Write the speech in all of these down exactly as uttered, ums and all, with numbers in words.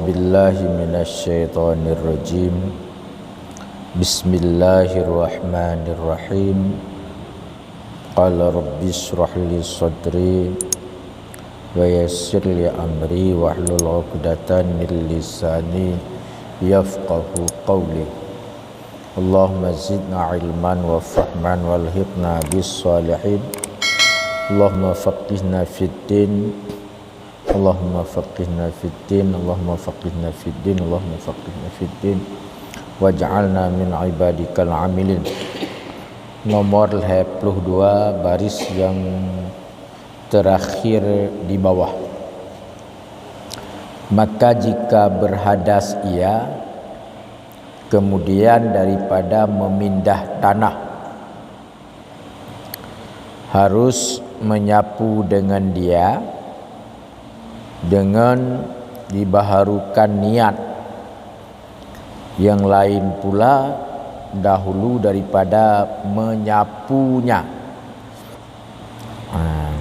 Billahi minasyaitonirrajim. Bismillahirrahmanirrahim. Qala rabbi shrah li sadri wa yassir li amri wahlul 'uqdatan min lisani yafqahu qawli. Allahumma zidna ilman wa fahman walhiqna bis salihin. Allahumma faqihna fid din. Allahumma faqihna fid din. Allahumma faqihna fid din. Allahumma faqihna fid din. Waj'alna min ibadikal amilin. Nomor lhèe ploh dua, baris yang terakhir di bawah. Maka jika berhadas ia, kemudian daripada memindah tanah, harus menyapu dengan dia, dengan dibaharukan niat yang lain pula dahulu daripada menyapunya. Ha.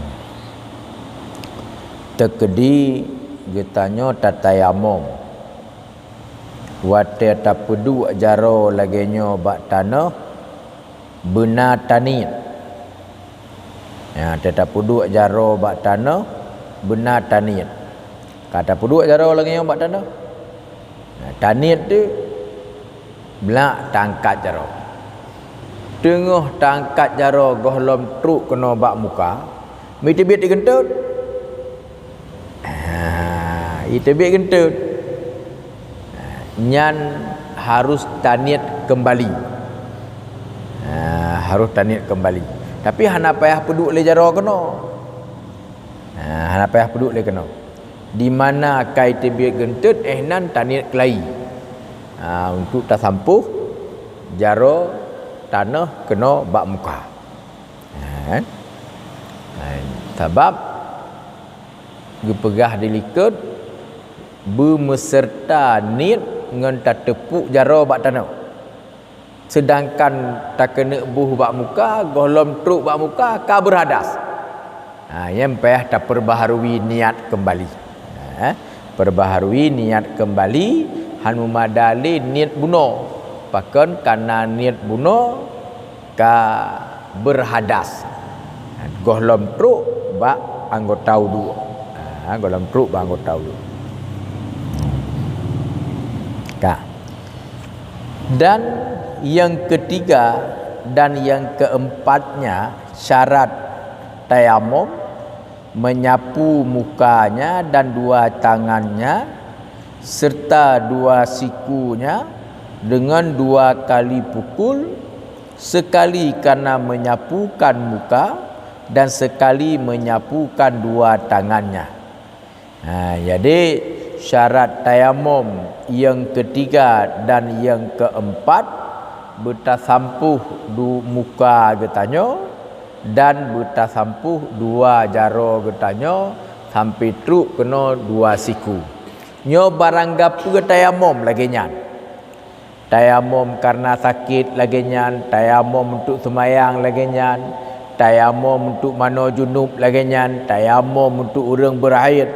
Teukeudi geutanyoe tatayamom. Watèe tapeuduek jaroe lagèe nyoe bak tanoh, beuna taniet. Ya, watèe tapeuduek jaroe bak tanoh, beuna taniet. Ka tapeuduek jaroe lagèe nyoe bak tanoh. Nah, taniet teuh, blak taangkat jaroe. Teungoh taangkat jaroe gohlom trok keunoe bak muka, mi teubiet igeunteut. Ha, iteubiet geunteut. Ha, nyan harus taniet keumbali. Ha, harus taniet keumbali. Tapi hana payah peuduek lé jaroe keunoe. Ha, hana payah peuduek lé keunoe. Di mana ka iteubiet geunteut, eh, nan taniet keulayi. Ha, untuk tasampôh jaroe tanoh keunoe bak muka. Ha, kan? Ha, sabab geupeugah di likot, beumeuseurta niet ngon tateupuk jaroe bak tanoh. Seudangkan takeuneuk boh bak muka, gohlom trok bak muka, ka beurhadas. Ha, nyan payah tapeubaharui niat keumbali. Ha, peubaharui niat keumbali, han meumada lé niet bunoe. Pakon? Kareuna niet bunoe ka beurhadas. Gohlom trok bak anggota uduk. Ha, gohlom trok bak anggota uduk. Ka. Dan yang ketiga dan yang keempatnya syarat tayamum, menyapu mukanya dan dua tangannya, serta dua sikunya dengan dua kali pukul, sekali kareuna menyapukan muka dan sekali menyapukan dua tangannya. Ha, jadi, syarat tayamum yang ketiga dan yang keempat, beutasampôh du-, muka geutanyoe dan beutasampôh dua jaroe geutanyoe sampoe trok keunoe dua siku. Nyoe barang gapeue tayamum lagèe nyan. Tayamum kareuna sakét lagèe nyan, tayamum untuk seumayang lagèe nyan, tayamum untuk manoe junub lagèe nyan, tayamum untuk ureuëng beurhaid,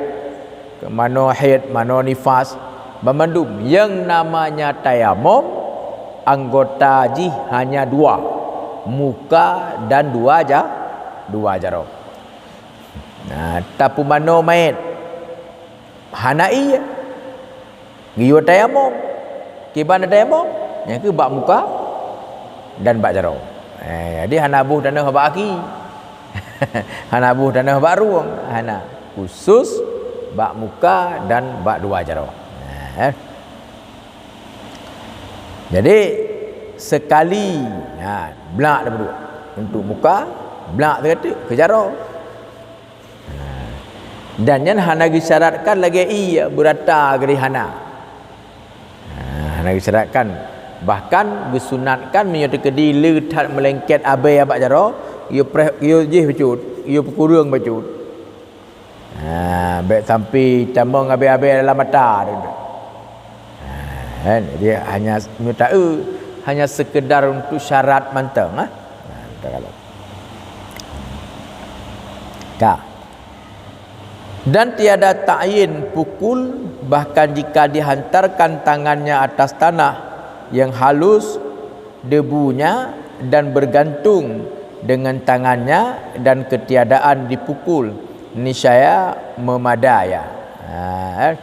manoe haid, manoe nifas, banmandum nyang namanya tayamum, anggota jih hanya dua, muka dan dua ja-, dua jaroe. Nah, tapeumanoe manyét hana ié. Geuyue tayamum. Kiban tayamum? Nyang keuh bak muka dan bak jaroe. Eh, jadi hana boh tanoh bak aki. Hana boh tanoh bak rueng. Hana. Khusus bak muka dan bak dua jaroe. Eh. Jadi, sekali, ha, blak dua. Untuk muka, blak sigoe teuk keu jaroe. Dan nyan hana geusyaratkan lagèe ié beurata geuh, hana. Ha, hana geusyaratkan. Bahkan geusunatkan meunyoe teukeudi le that meulengket abèe bak jaroe, yue preh, yue jih bacut, yue peukureueng bacut. Ha, bèk sampoe tamong abèe-abèe dalam mata. Ha, kan? Jadi hanya meunyoe taeu, hanya sekedar untuk syarat mantong, ha. Ha, kita kalau. Ka. Dan tiada ta'yin pukul Bahkan jika dihantarkan tangannya atas tanah yang halus, debunya dan bergantung dengan tangannya dan ketiadaan dipukul, niscaya memadai. Ha, eh.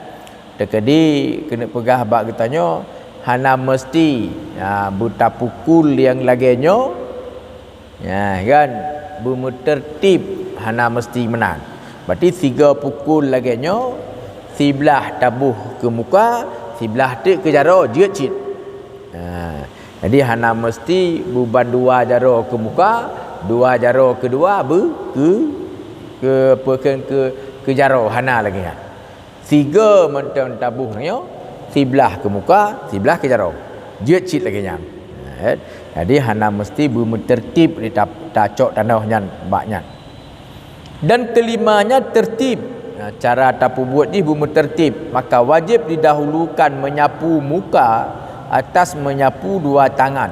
Teukeudi keuneuk peugah bak geutanyoe, hana meusti, ha, beutapukul nyang lagée nyoe, ya, kan? Beumeuteurtib hana meusti meunan. Berarti sigoe pukul lagée nyoe, siblah taboh keu muka, siblah teuk keu jaroe, jeuet cit. Ha, jadi hana meusti beuban dua jaroe keu muka, dua jaroe keudua beu-, keu, keu, apa, keu, keu, keu jaroe, hana lagée nyan. Sigoe mantong taboh nyoe, siblah keu muka, siblah keu jaroe. Jeuet cit lagée nyan. Nah, jadi hana meusti beumeuteurtib di ta-, tacok tanoh nyan bak nyan. Dan kelimanya tertib. Nah, cara tapeubuet jih beumeuteurtib, maka wajéb didahulukan menyapu muka atas menyapu dua tangan.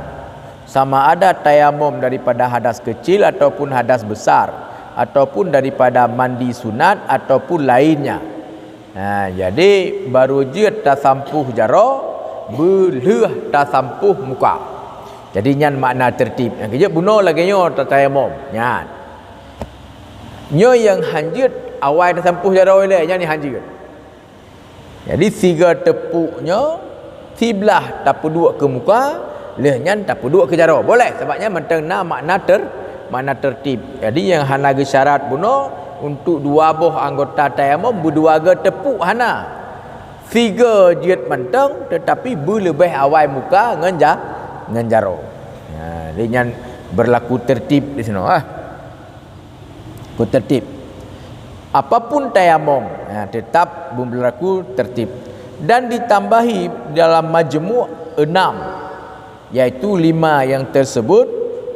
Sama ada tayamum daripada hadas kecil ataupun hadas besar, ataupun daripada mandi sunat ataupun lainnya. Ha, jadi, baru jeuet tasampôh jaroe, beulheueh tasampôh muka. Jadi, nyan makna tertib. Nyang keujeuet bunoe lagée nyoe tatayamum. Nyan. Nyoe nyang hanjeuet awai tasampôh jaroe ilée, nyan nyang hanjeuet. Jadi, sigoe teupuk nyoe, siblah tapeuduek keu muka, lheueh nyan tapeuduek keu jaroe. Boleh, sabab nyan mantong na makna ter-, makna tertib. Jadi, nyang hana geusyarat bunoe, untuk dua boh anggota tayamum, beudua goe teupuk hana. Sigoe jeuet mantong, teutapi beuleubeh awai muka ngon ja-, ngon jaroe. Ha, jadi nyan berlaku tertib di sinoe, ah. Ku tertib. Apapun tayamum, ha, tetap berlaku tertib. Dan ditambahi dalam majmuk enam, yaitu lima yang tersebut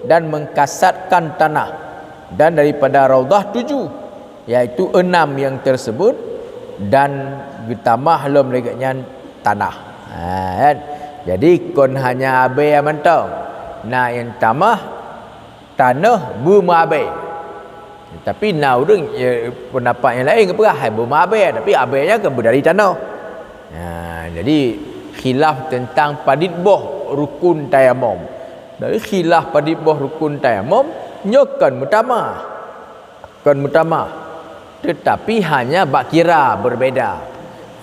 dan mengkasatkan tanah. Dan daripada raudah tujuh, yaitu enam yang tersebut dan geutamah lom lagée nyan tanah. Ha, kan? Jadi, kon hanya abée mantong. Na nyang tamah tanoh beumeuabée. Tapi na ureuëng, ya, pendapat nyang laén geupeugah, hai beumeuabée, tapi abée nyan kan beudari tanoh. Ha, jadi khilaf tentang padit boh rukun tayamum. Dari khilaf padit boh rukun tayamum, nyoe kon meutamah. Kon meutamah. Teutapi hanya bak kira berbeda.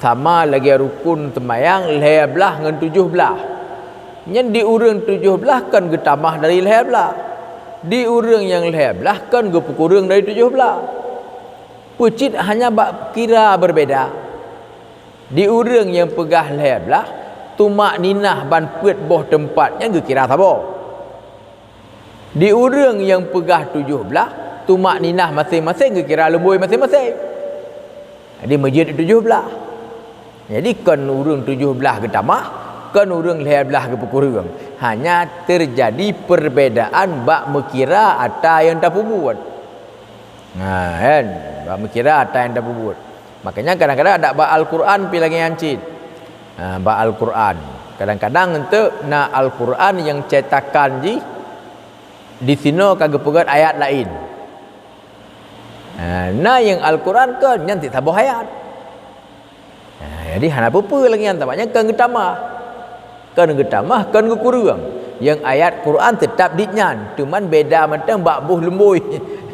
Sama lagée rukun seumayang lhée blaih ngon tujoh blaih. Nyan di ureuëng tujoh blaih kon geutamah dari lhée blaih. Di ureuëng nyang lhée blaih kon geupeukureueng dari tujoh blaih. Peucit hanya bak kira berbeda. Di ureuëng nyang peugah lhée blaih, tumakninah ban peuet boh teumpat nyan geukira saboh. Di ureuëng nyang peugah tujoh blaih, tumakninah maséng-maséng geukira lumbôi maséng-maséng. Jadi, meujeuet tujoh blaih. Jadi, kon ureuëng tujoh blaih geutamah, kon ureuëng lhée blaih geupeukureueng. Hanya teujadi perbedaan bak meukira atra nyang tapeubuet. Ha, kan? Bak meukira atra nyang tapeubuet. Makanya kadang-kadang ada bak Al-Quran pi lagée nyan cit. Ha, bak Al-Quran. Kadang-kadang enteuk na Al-Quran nyang cetakan jih di sinoe ka geupeugét ayat laén. Ha, na nyang Al-Quran kon nyan cit saboh ayat. Ha, jadi hana peue-peue lagée nyan, sabab nyan kon geutamah. Kon geutamah, kon geukureueng. Nyang ayat Quran teutap dit nyan, teuma beda mantong bak boh lumbôi.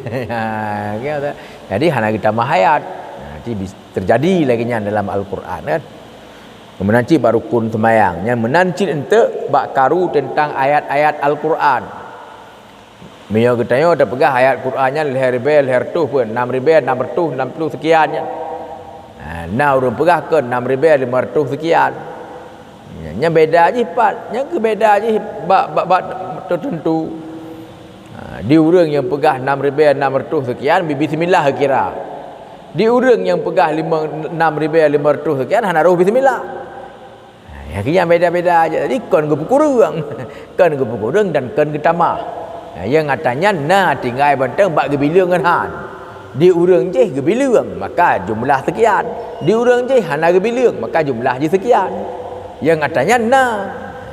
Ha, gitu. Jadi hana geutamah ayat. Ha, jadi bis-, teujadi lagée nyan dalam Al-Quran, kan. Meunan cit bak rukun seumayang. Nyan meunan cit enteuk bak karu teuntang ayat-ayat Al-Quran. Meunyoe geutanyoe tapeugah ayat Quran nyan lhée ribée lhée reutôh pun, nam ribée nam reutôh nam ploh seukian nyan. Ha, na ureuëng peugah kon nam ribée limong reutôh seukian. Nyan beda jih pat, nyan keu beda jih bak, bak, bak teuteuntu. Ha, di ureuëng nyang peugah nam ribée nam reutôh seukian, bi-, bismillah geukira. Di ureuëng nyang peugah limong, nam ribée limong reutôh seukian, hana roh bismillah. Ha, nyang keu nyan beda-beda aja. Jadi, kon geupeukureueng. Kon geupeukureueng dan kon geutamah. Ha, nyang atra nyan na tinggai mantong bak geubileueng ngon han. Di ureuëng jih geubileueng, maka jumlah seukian. Di ureuëng jih hana geubileueng, maka jumlah jih seukian. Nyang atra nyan na.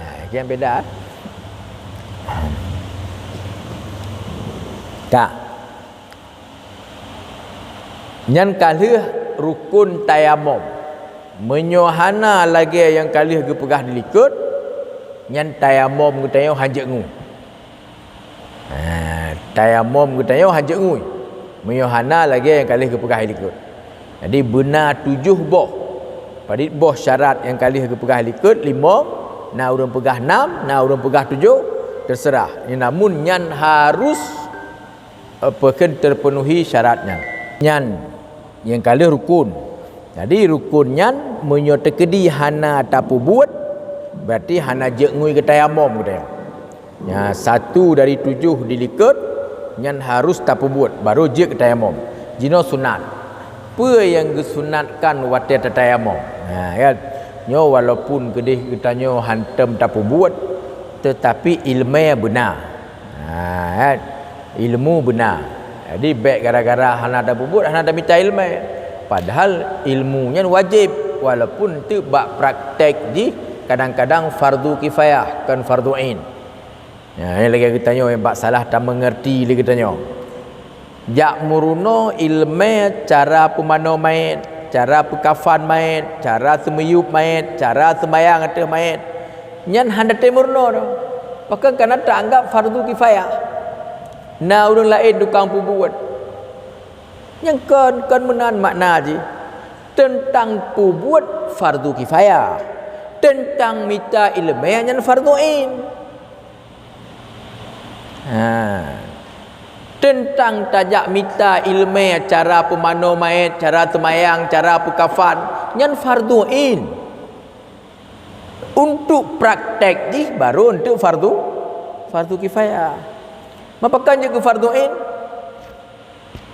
Ha, nyang beda. Ka. Nyan ka lheueh rukun tayamum. Meunyoe hana lagée nyang ka lheueh geupeugah di likot, nyan tayamom geutanyoe hanjeuet ngui. Ha, tayamom geutanyoe hanjeuet ngui. Meunyoe hana lagée nyang ka lheueh geupeugah di likot. Jadi beuna tujoh boh. Padit boh syarat nyang ka lheueh geupeugah di likot, limong, na ureuëng peugah nam, na ureuëng peugah tujoh, terserah. Namun nyan harus, eh, peukheun terpenuhi syarat nyan. Nyan nyang ka lheueh rukun. Jadi rukun nyan meunyoe teukeudi hana tapeubuet, berarti hana jeuet ngui keu tayamom geutanyoe. Nya satu dari tujoh di likot nyan harus tapeubuet, baru jeuet keu tayamom. Jinoe sunat. Peue nyang geusunatkan watée tatayamom? Ha, kan? Nyoe walaupun keudeh geutanyoe hantom tapeubuet, tetapi ileumé beuna. Ha, kan? Ilmu beuna. Jadi bék gara-gara hana tapeubuet, hana tamita ileumé. Padahal ilmu nyan wajéb, walaupun teuk bak praktek jih kadang-kadang fardu kifayah, kon fardu ain. Ya, ini lagée geutanyoe nyang bak salah tameungerti lé geutanyoe. Jak meurunoe ileumé cara peumanoe manyét, cara peukafan manyét, cara seumiyueb manyét, cara seumayang ateueh manyét. Nyan hana teumeureunoe droe. Pakon kana taanggab fardu kifayah. Na ureuëng laén tukang peubuet. Nyang kon, kon meunan makna jih. Teuntang peubuet fardu kifayah. Teuntang mita ileumé nyan fardu ain. Ha. Teuntang tajak mita ileumé cara peumanoe manyét, cara seumayang, cara peukafan, nyan fardu ain. Untuk praktek jih baru untuk fardu, fardu kifayah. Mapakon jeuet keu fardu ain?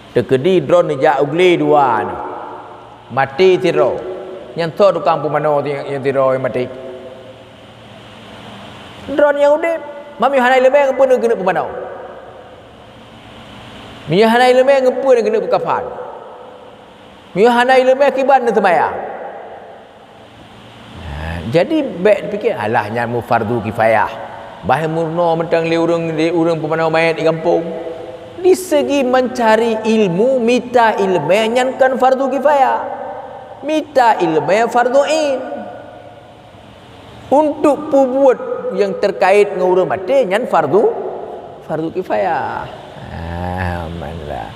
Teukeudi droe neujak u glé dua nyoe. Maté sidroe. Nyan soe tukang peumanoe nyang sidroe nyang maté? Droe nyang udeb. Meunyoe hana ileumé, ngon peue keuneuk peumanoe? Meunyoe hana ileumé, ngon peue keuneuk peukafan? Meunyoe hana ileumé, kiban neuseumayang? Ha, jadi bék pike, "Alah, nyan meufardu kifayah." Bah meurunoe mantong lé ureuëng, lé ureuëng peumanoe manyét di gampông. Di segi mencari ilmu, mita ileumé nyan kon fardu kifayah. Mita ileumé fardu ain. Untuk peubuet nyang terkait ngon ureuëng maté nyan fardu, fardu kifayah. Ah, manlah.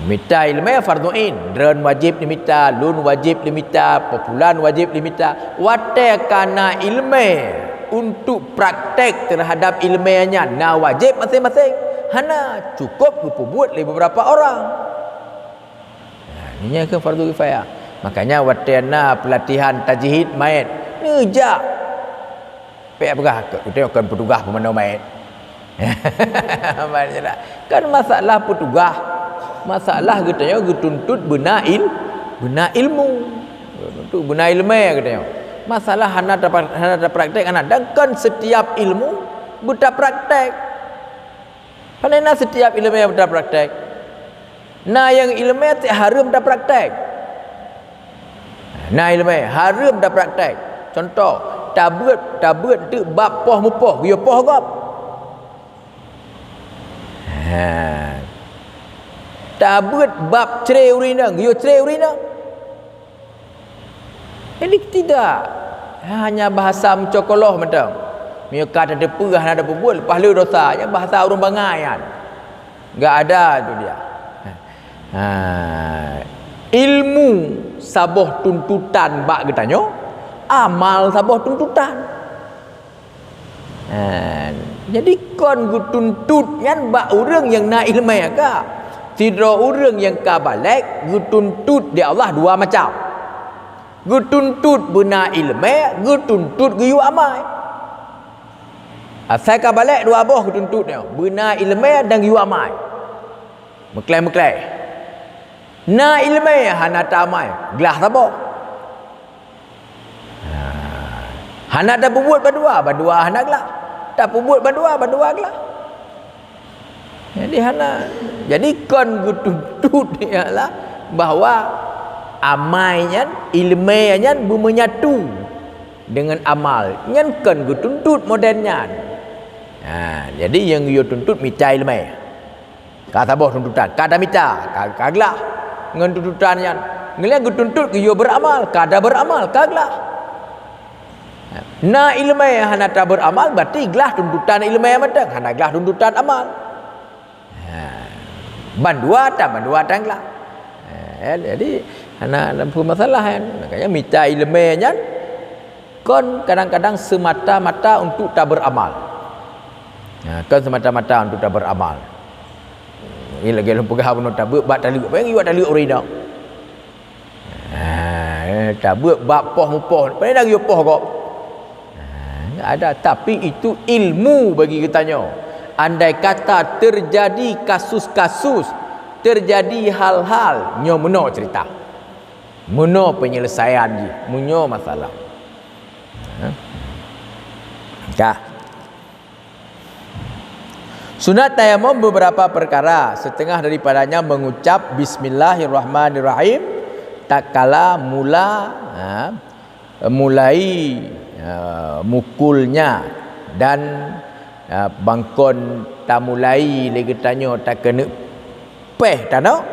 Mita ileumé fardu ain, droen wajéb neumita, lôn wajéb neumita, pulan wajéb neumita. Watée kana ileumé untuk praktek terhadap ileumé nyan na wajéb maséng-maséng. Hana, cukup geupeubuet lé beberapa orang. Nah, nyan keuh fardu kifayah. Makanya watée na peulatihan tajhid manyét, neujak. Bék peugah, "Keu-, keu-, kon peutugah peumanoe manyét." Kan masalah peutugah, masalah geutanyoe geutuntut beuna il-, beuna ilmu. Geutuntut beuna ileumé geutanyoe. Masalah hana tapa-, hana tapraktek hana. Dan kon setiap ilmu beutapraktek. Pane na setiap ileumé tapraktek. Na nyang ileumé cit hareuem tapraktek. Na ileumé hareuem tapraktek. Cuntoh, tabeuet, tabeuet teuk bab poh mupoh, geuyue poh gob. Ha. Tabeuet bab cre ureuëng inong, geuyue cre ureuëng inong. Jadi tidak hanya bahasa meucokoloh mantong. Meunyoe ka tateupeue hana tapeubuet, leupah le dosa, nyan bahasa ureuëng bangai nyan. Enggak ada tu dia. Ha. Ilmu saboh tuntutan bak geutanyoe, amal saboh tuntutan. Ha, jadi kon geutuntut nyan bak ureuëng nyang na ileumé ka. Sidroe ureuëng nyang ka balek geutuntut di Allah dua macam. Geutuntut beuna ileumé, geutuntut geuyue amai. Asai ka balek dua boh geutuntut nyoe, beuna ileumé dan geuyue amai. Meukleh-meukleh. Na ileumé hana tamai, glah saboh. Ha. Hana tapeubuet bandua, bandua hana glah. Tapeubuet bandua, bandua glah. Jadi hana. Jadi kon geutuntut ialah bahwa amai nyan, ileumé nyan beumeunyatu dengan amal. Nyan kon geutuntut modern nyan. Ha, jadi nyang geuyue tuntut mita ileumé. Ka saboh tuntutan, ka tamita, ka, ka glah ngon tuntutan nyan. Ngieng geutuntot keu yue beuramal, ka tabeuramal, ka glah. Na iéleumé hana tabeuramal, berarti glah tuntutan iéleumé mantong, hana glah tuntutan amal. Ha. Bandua tan, bandua tan glah. Ha, jadi hana lampu masalah kan. Makanya mita iéleumé nyan kon kadang-kadang semata-mata untuk tabeuramal. Ha, kon semata-mata untuk tabeuramal. Ini lagée lôn peugah bunoe, tabeuet bak taleuek, apa nyang iwak taleuek ureuëng inong. Ha, eh, tabeuet bak poh mupoh, pane lagée poh gob. Ha, ada, tapi itu ilmu bagi geutanyoe. Andai kata terjadi kasus-kasus, terjadi hal-hal, nyoe meunoe cerita. Meunoe penyelesaian jih, meunyoe masalah. Ha. Kah. Sunat tayamum beberapa perkara, setengah daripadanya mengucap bismillahirrahmanirrahim tatkala mula, ha, mulai, ha, mukulnya dan, ha, bangkon tamulai lé geutanyoe takeuneuk péh tanoh,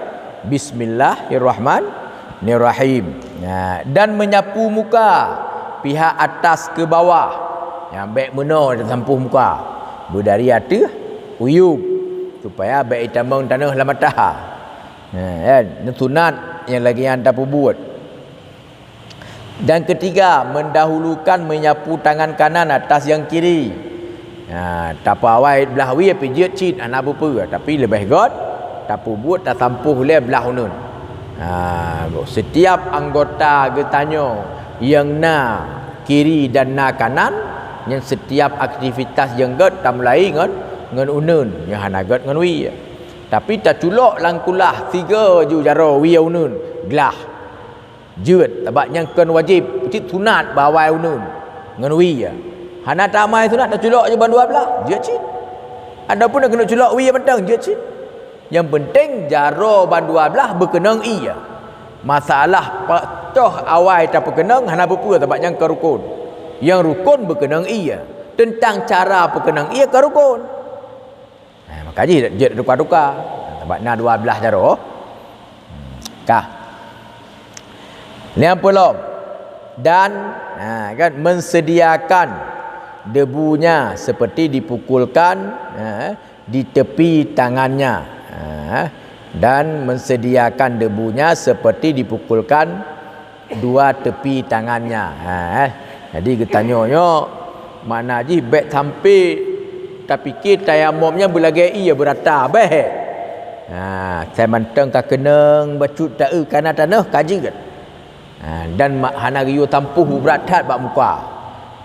bismillahirrahmanirrahim. Ha, dan menyapu muka pihak atas ke bawah. Ha, bék meunoe tasampôh muka. Beudari ateueh uyub, supaya bék itamong tanoh lam mata. Ha, kan? Nyan sunat nyang lagée nyan tapeubuet. Dan ketiga, mendahulukan menyapu tangan kanan atas yang kiri. Ha, tapeuawai blah wie pih jeuet cit, hana peue-peue, tapi leubeh göt tapeubuet tasampôh lé blah uneuen. Ha, setiap anggota geutanyoe nyang na kiri dan na kanan, nyan setiap aktivitas nyang göt tamulai ngon, ngon uneuen, nyang hana göt ngon wie. Tapi taculok lam kulah tiga ju jaroe wie uneuen, glah. Jeuet, sabab nyan kon wajéb, cit sunat bak awai uneuen ngon wie. Hana tamai sunat, taculok ju bandua blah, jeuet cit. Ataupun keuneuk culok wie mantong, jeuet cit. Nyang penting jaroe bandua blah beukeunong ie. Masalah patoh awai tapeukeunong hana peue-peue, sabab nyan kon rukon. Nyang rukon beukeunong ie. Teuntang cara peukeunong ie kon rukon. Ha, maka jih jeuet duka-duka. Sabab na dua blah jaroe. Hmm, kah. Nyang peulom. Dan, ha, kan, mensediakan debunya seperti dipukulkan, ha, di tepi tangannya. Ha, dan mensediakan debunya seperti dipukulkan dua tepi tangannya. Ha, eh. Jadi geutanyoe nyoe makna jih bék sampai tapike tayamom nyan beulagée ie beurata bék. Ha, sai mantong ka keunong bacut taeu kana tanoh ka jeuet. Ha, dan ma-, hana geuyue tampôh brat that bak muka.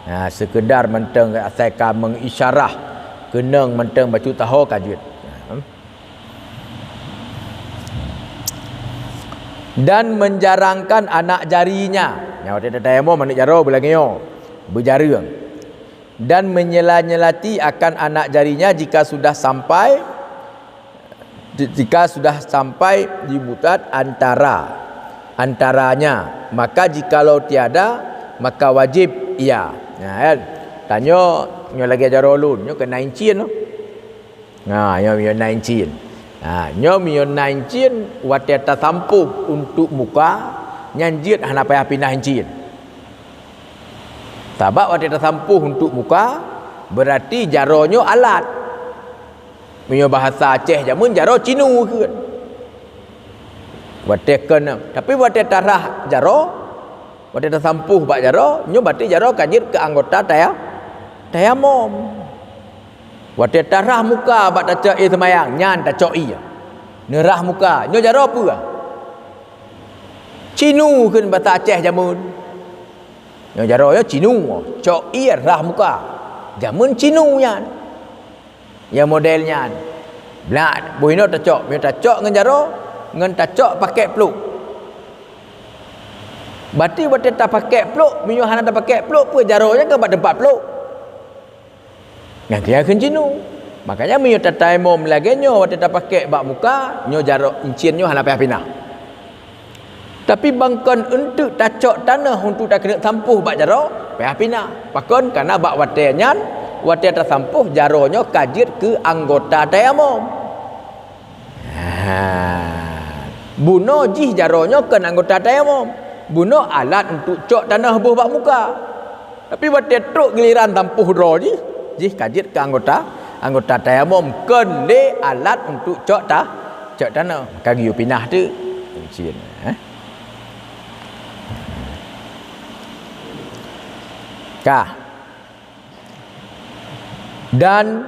Ha, sekedar mantong asai ka mengisyarah keunong mantong bacut taho ka jeuet. Ha. Dan menjarangkan anak jarinya. Nyan watée tatayamom aneuk jaroe beulagée nyoe, beujareueng. Dan menyela-nyelati akan anak jarinya jika sudah sampai, jika sudah sampai di butat antara, antaranya, maka jikalau tiada, maka wajib ia. Nah, kan? Tanyoe nyoe lagée jaroe lôn, nyoe keunan incien. Ha, nyoe miyueb na incien. Ha, nyoe miyueb na incien watée tasampôh untuk muka, nyan jeuet hana payah pinah incien. Sabab watée tasampôh untuk muka, berarti jaroe nyoe alat. Meunyoe bahasa Aceh jameun jaroe cinu kheun. Watée keunong, tapi watée tarhah jaroe, watée tasampôh bak jaroe, nyoe berarti jaroe ka jeuet keu anggota taya-, tayamom. Watée tarhah muka bak tacok ie seumayang, nyan tacok ie. Neurhah muka, nyoe jaroe peue? Cinu kheun basa Aceh jameun. Nyoe jaroe nyoe cinu, cok ie rhah muka. Jameun cinu nyan. Nyang model nyan. Blah, boh inoe tacok, meunyoe tacok ngon jaroe, ngon tacok pakèk plôk. Berarti watée tapakèk plôk, meunyoe hana tapakèk plôk, peue jaroe nyan ka bak teumpat plôk. Nyang keu nyan kheun cinu. Makanya meunyoe tatayamom lagée nyoe watée tapakèk bak muka, nyoe jaroe incien nyoe hana payah pinah. Tapi ban kon eunteuk tacok tanoh untuk takeuneuk sampôh bak jaroe, payah pinah. Pakon? Karena bak watée nyan, watée tasampôh jaroe nyoe ka jeuet keu anggota tayamom. Ha. Bunoe jih jaroe nyoe kon anggota tayamum. Bunoe alat untuk cok tanoh boh bak muka. Tapi watée trok giliran tampôh droe jih, jih ka jeuet keu anggota, anggota tayamum, kon lé alat untuk cok ta-, cok tanoh. Ka geuyue pinah teuk. Cit, eh. Ka. Dan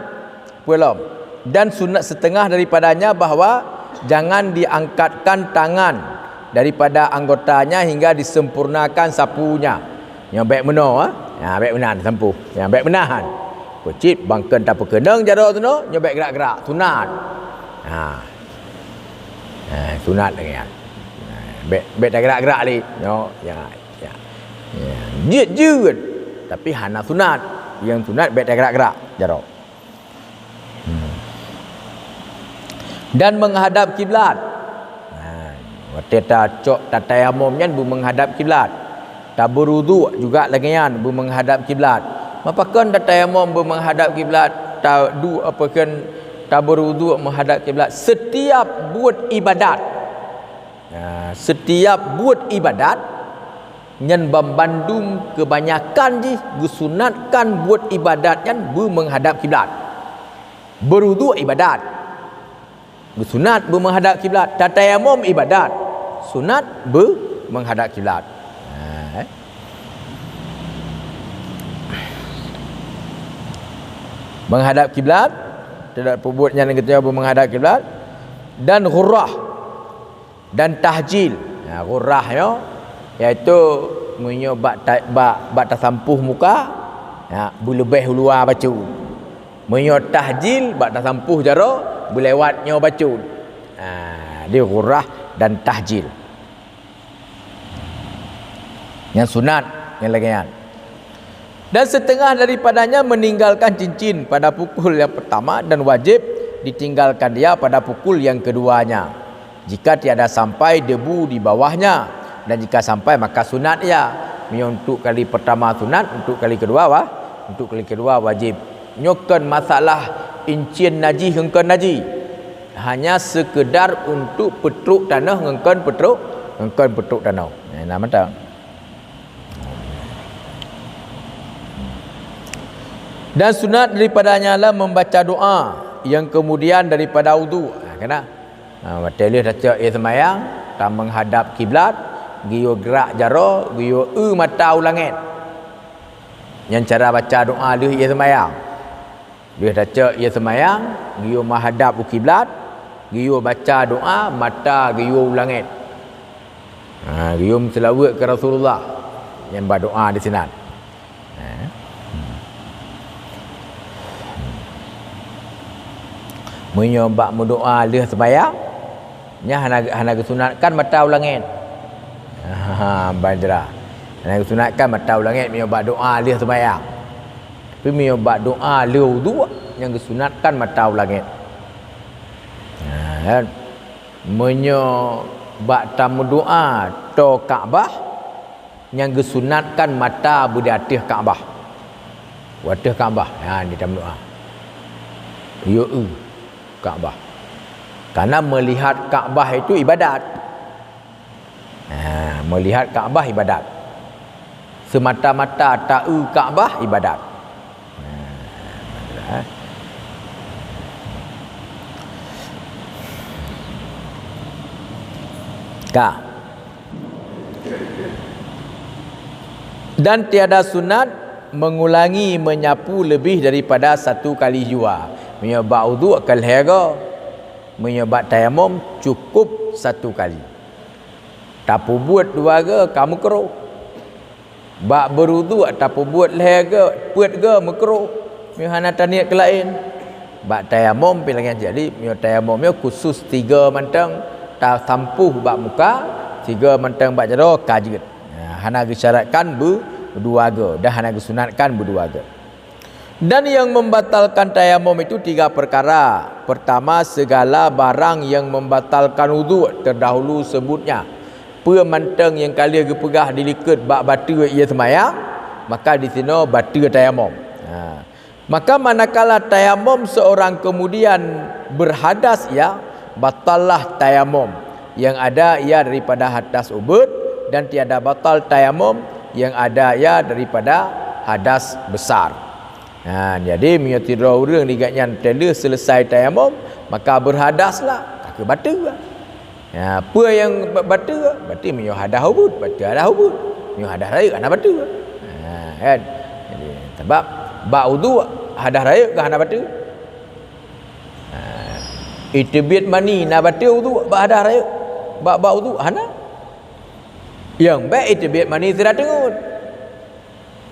peulom. Dan sunat setengah daripadanya bahwa jangan diangkatkan tangan daripada anggotanya hingga disempurnakan sapunya. Nyoe bék meunoe, ha? Ya, bék meunan sampôh. Ya, bék meunahan. Peucit bangken tapeukeuneung jaroe tu, nyoe bék gerak-gerak, sunat. Ha. Ha, sunat lagée nyan. Ha, bék, bék tagerak-gerak lé. Nyoe, ya, ya. Ya, jeuet-jeuet. Tapi hana sunat. Nyang sunat bék tagerak-gerak jaroe. Hmm. Dan menghadap kiblat. Ha, watée tacok tatayamum nyan beumenghadap kiblat. Tabeuruduk juga lagée nyan beumenghadap kiblat. Mapakon tatayamum beumenghadap kiblat, tadu apa kheun tabeuruduk menghadap kiblat setiap buet ibadat. Ha, setiap buet ibadat nyan banmandum kebanyakan jih geusunatkan buet ibadat nyan beumenghadap kiblat. Beuruduk ibadat. Geusunat beumenghadap kiblat, tatayamum ibadat, sunat beumenghadap kiblat. Ha, eh. Menghadap kiblat, tidak peubuet nyan geutanyoe beumenghadap kiblat, dan ghurrah, dan tahjil. Ha, ghurrah nyoe, yaitu meunyoe bak ta-, bak, bak tasampôh muka, ha, beuleubeh u luwa bacut. Meunyoe tahjil bak tasampôh jaroe, beulewat nyoe bacut. Ha, di ghurrah dan tahjil. Nyang sunat, nyang lagée nyan. Dan setengah daripadanya meninggalkan cincin pada pukul yang pertama dan wajib ditinggalkan dia pada pukul yang keduanya. Jika tiada sampai debu di bawahnya, dan jika sampai, maka sunat ia. Meunyoe untuk kali pertama sunat, untuk kali kedua wa-, untuk kali kedua wajib. Nyoe kon masalah incien najih ngon kon najih. Hanya sekedar untuk peutrok tanoh ngon kon peutrok, ngon kon peutrok tanoh. Nah, mantap. Dan sunat daripadanya lah membaca doa yang kemudian daripada wudu. Ha, kena. Ha, watée lheueh tacok ie seumayang, tameunghadap kiblat, geuyue grak jaroe, geuyue eu mata u langét. Nyan cara baca doa lheueh ie seumayang. Lheueh tacok ie seumayang, geuyue meuhadap u kiblat, geuyue baca doa, mata geuyue u langét. Ha, geuyue meuseulaweuet keu Rasulullah nyang badoa di sinan. Ha. Meunyoe bak meudoa lheueh seumayang, nyan hana, hana geusunatkan mata u langét. Ha, bandera. Hana geusunatkan mata u langét meunyoe bak doa lheueh seumayang. Tapi meunyoe bak doa lheueh wudu, nyang geusunatkan mata u langét. Ha, kan? Meunyoe bak tameudoa toe Ka'bah, nyang geusunatkan mata beu di ateueh Ka'bah. Beu ateueh Ka'bah, nyan di tameudoa. Yue eu Ka'bah. Karena melihat Ka'bah itu ibadat. Ha, melihat Ka'bah ibadat. Semata-mata taeu Ka'bah ibadat. Ha, ka. Dan tiada sunat mengulangi menyapu lebih daripada satu kali jua. Meunyoe bak wudu ka lhée goe. Meunyoe bak tayamum cukup satu kali. Tapeubuet dua goe ka meukruh. Bak beuruduk tapeubuet lhée goe, peuet goe meukruh, meunyoe hana taniet keu laén. Bak tayamum pih lagée nyan. Jadi, meunyoe tayamum nyoe khusus tiga mantong, tasampôh bak muka, tiga mantong bak jaroe ka jeuet. Nah, hana geusyaratkan beu dua goe dan hana geusunatkan beu dua goe. Dan yang membatalkan tayamum itu tiga perkara. Pertama, segala barang yang membatalkan wuduk terdahulu sebutnya. Peue mantong nyang ka lheueh geupeugah di likot bak bateue ie seumayang, maka disinoe bateue tayamum. Ha. Maka manakala tayamum seorang kemudian berhadas ia, batallah tayamum. yang ada ia daripada hadas ubit, dan tiada batal tayamum yang ada ia daripada hadas besar. Ha, jadi meunyoe sidroe ureuëng di gobnyan teuleuh selesai tayamum, maka berhadaslah, ka keuh bateue. Ha, peue nyang ba-, bateue? Berarti meunyoe hadas ubit, bateue hadas ubit. Meunyoe hadas rayeuk hana bateue. Ha, kan? Jadi, sebab bak uduk hadas rayeuk ka hana bateue. Ha, iteubiet mani na bateue uduk bak hadas rayeuk? Bak, bak uduk hana. Nyang bék iteubiet mani sira teungeut.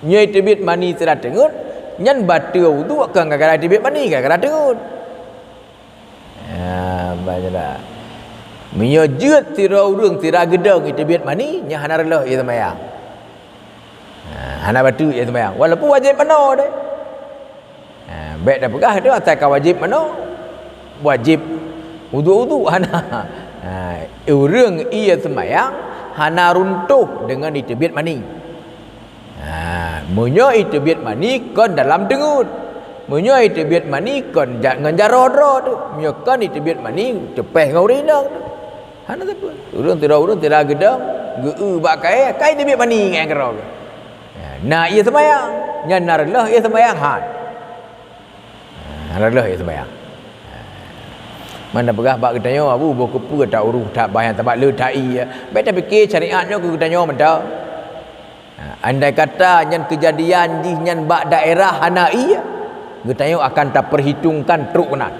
Nyoe iteubiet mani sira teungeut, nyan bateue uduk kon gara-gara iteubiet mani, gara-gara teungeut. Ha, baca dah. Meunyoe jeuet sidroe ureuëng sira geudong iteubiet mani, nyan hana reuloh ie seumayang. Ha, hana bateue ie seumayang. Walaupun wajéb manoe deh. Ha, bék tapeugah tu asai ka wajéb manoe. Wajéb uduk-uduk hana. Ha, ureuëng ie seumayang hana runtoh deungon iteubiet mani. Ha, meunyoe iteubiet mani kon dalam teungeut. Meunyoe iteubiet mani kon ja-, ngon jaroe droe tu. Meunyoe kon iteubiet mani teupéh ngon ureuëng inong tu. Hana sapeue. Ureuëng sidroe ureuëng sira geudong, geu-eu bak kayée, ka iteubiet mani ngon jaroe. Ha, na ie seumayang, nyan na reuloh ie seumayang han. Ha, na reuloh ie seumayang. Ha. Mana peugah bak geutanyoe, Abu, boh keupeue taurôh that bahan sabab le that ie. Bék tapike syariat nyoe keu geutanyoe mantong. Ha, andai kata nyan keujadian jih nyan bak daerah hana ie, geutanyoe akan taperhitungkan trok keunan.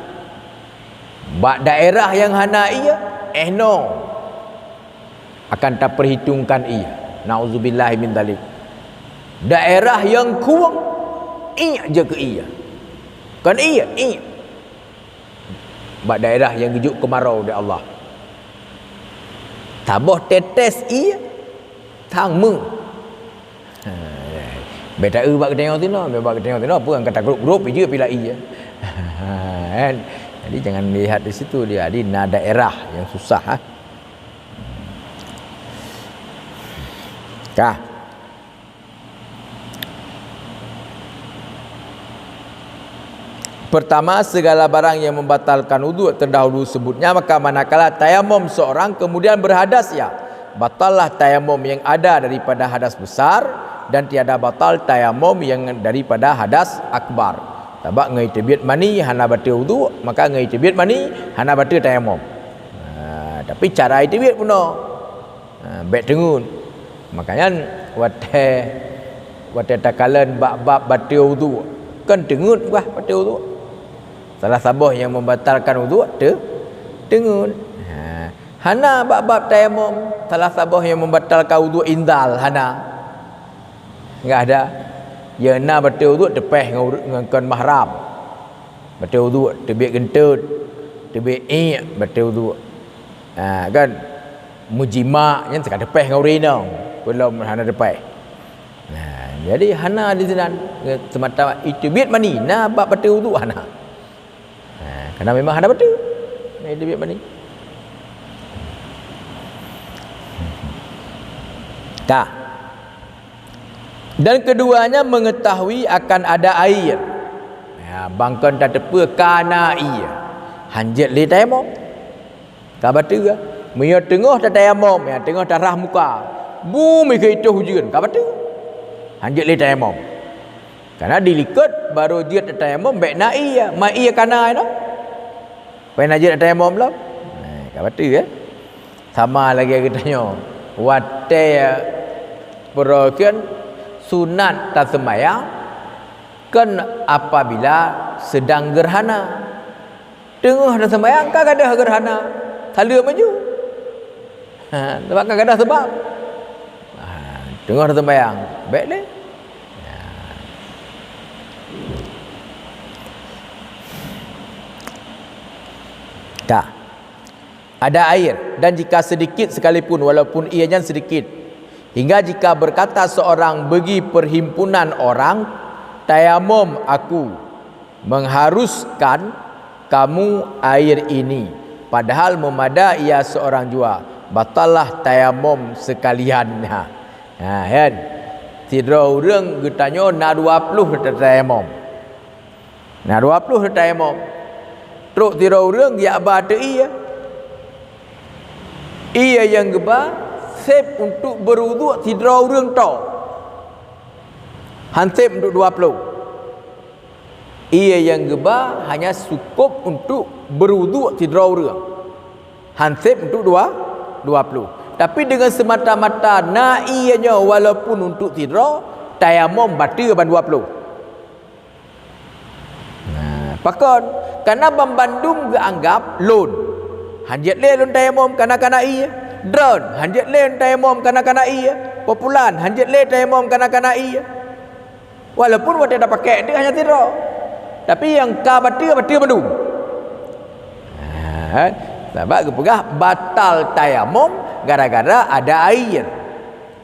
Bak daerah nyang hana ie, eh no, akan taperhitungkan ie. Nauzubillah min dzalik. Daerah nyang khueng, iek je keu ie. Kon ie, iek. Bak daerah nyang geujok keumarau di Allah. Saboh tetes ie, sang meuh. Ha, bék ta-eu bak geutanyoe sinoe, bék bak geutanyoe sinoe, peue nyang ka tagrôp-grôp, ijeuet pih la ie. Ha, kan? Jadi jangan lihat di situ dia. Jadi na daerah nyang susah, ha. Ka. Pertama, segala barang yang membatalkan uduk terdahulu sebutnya, maka manakala tayamum seorang kemudian berhadas ia, batallah tayamum yang ada daripada hadas besar dan tiada batal tayamum yang daripada hadas akbar. Sabab ngon iteubiet mani hana bateue uduk, maka ngon iteubiet mani hana bateue tayamum. Ha, tapi cara iteubiet bunoe. Ha, bék teungeut. Makanya watée, watée takalon bak bab bateue uduk, kan teungeut bah bateue uduk. Salah saboh nyang membatalkan uduk te-, teungeut. Ha, hana bak bab tayamum, salah saboh nyang membatalkan uduk inzal, hana. Enggak ada. Nyang na bateue uduk teupéh ngon ureuëng, ngon kon mahram. Bateue uduk, teubiet geunteut, teubiet iek bateue uduk. Ha, kan? Meujimak nyan teuka teupéh ngon ureuëng inong, peulom hana teupéh. Nah, jadi hana di sinan, semata iteubiet mani, na bak bateue uduk hana. Ha, karena memang hana bateue. Nah, iteubiet mani. Ka. Dan keduanya mengetahui akan ada air. Ya, bangkon tateupeue ka na ie. Hanjeuet lé tayamum. Ka bateue. Meunyoe teungoh tatayamum, ya, teungoh tarah muka. Bumi keu itoh ujeuen, ka bateue. Hanjeuet lé tayamum. Karena dilikot baru jeuet tatayamum bék na ie. Ma ie ka na inoe. Pai na jeuet tatayamum lom. Nah, ka bateue, ya. Sama lagée geutanyoe, watée peurokon sunat taseumayang kon apabila seudang geurhana. Teungoh taseumayang ka gadôh geurhana, saleuem laju. Ha, sabab ka gadôh seubab. Ha, teungoh taseumayang, bék lé. Ha. Ka. Ada air, dan jika sedikit sekalipun, walaupun ia nyan sedikit, hingga jika berkata seorang bagi perhimpunan orang, "Tayamum aku, mengharuskan kamu air ini," padahal memada ia seorang jua, batallah tayamum sekalian. Ha, ha, kan? Sidroe ureuëng geutanyoe na dua ploh tatayamum. Na dua ploh tatayamum. Trok sidroe ureuëng geujak ba ateueh ie. Ié nyang geuba sép untuk beuruduk sidroe ureuëng tok. Han sép untuk dua ploh. Ié nyang geuba hanya sukôb untuk beuruduk sidroe ureuëng. Han sép untuk dua, dua ploh. Tapi deungon seumata-mata na ié nyoe walaupun untuk sidroe, tayamom bateue ban dua ploh. Nah, pakon? Karena banmandum geuanggap lôn. Han jeuet lé lôn tayamom kana kana ié. Droen, han jeuet lé lôn tayamom kana kana ié. Populan, han jeuet lé tayamom kana kana ié. Walaupun watée tapakék teuk hanya sidroe. Tapi nyang ka bateue, bateue bandum. Ha, sabab geupeugah batal tayamom gara-gara ada air.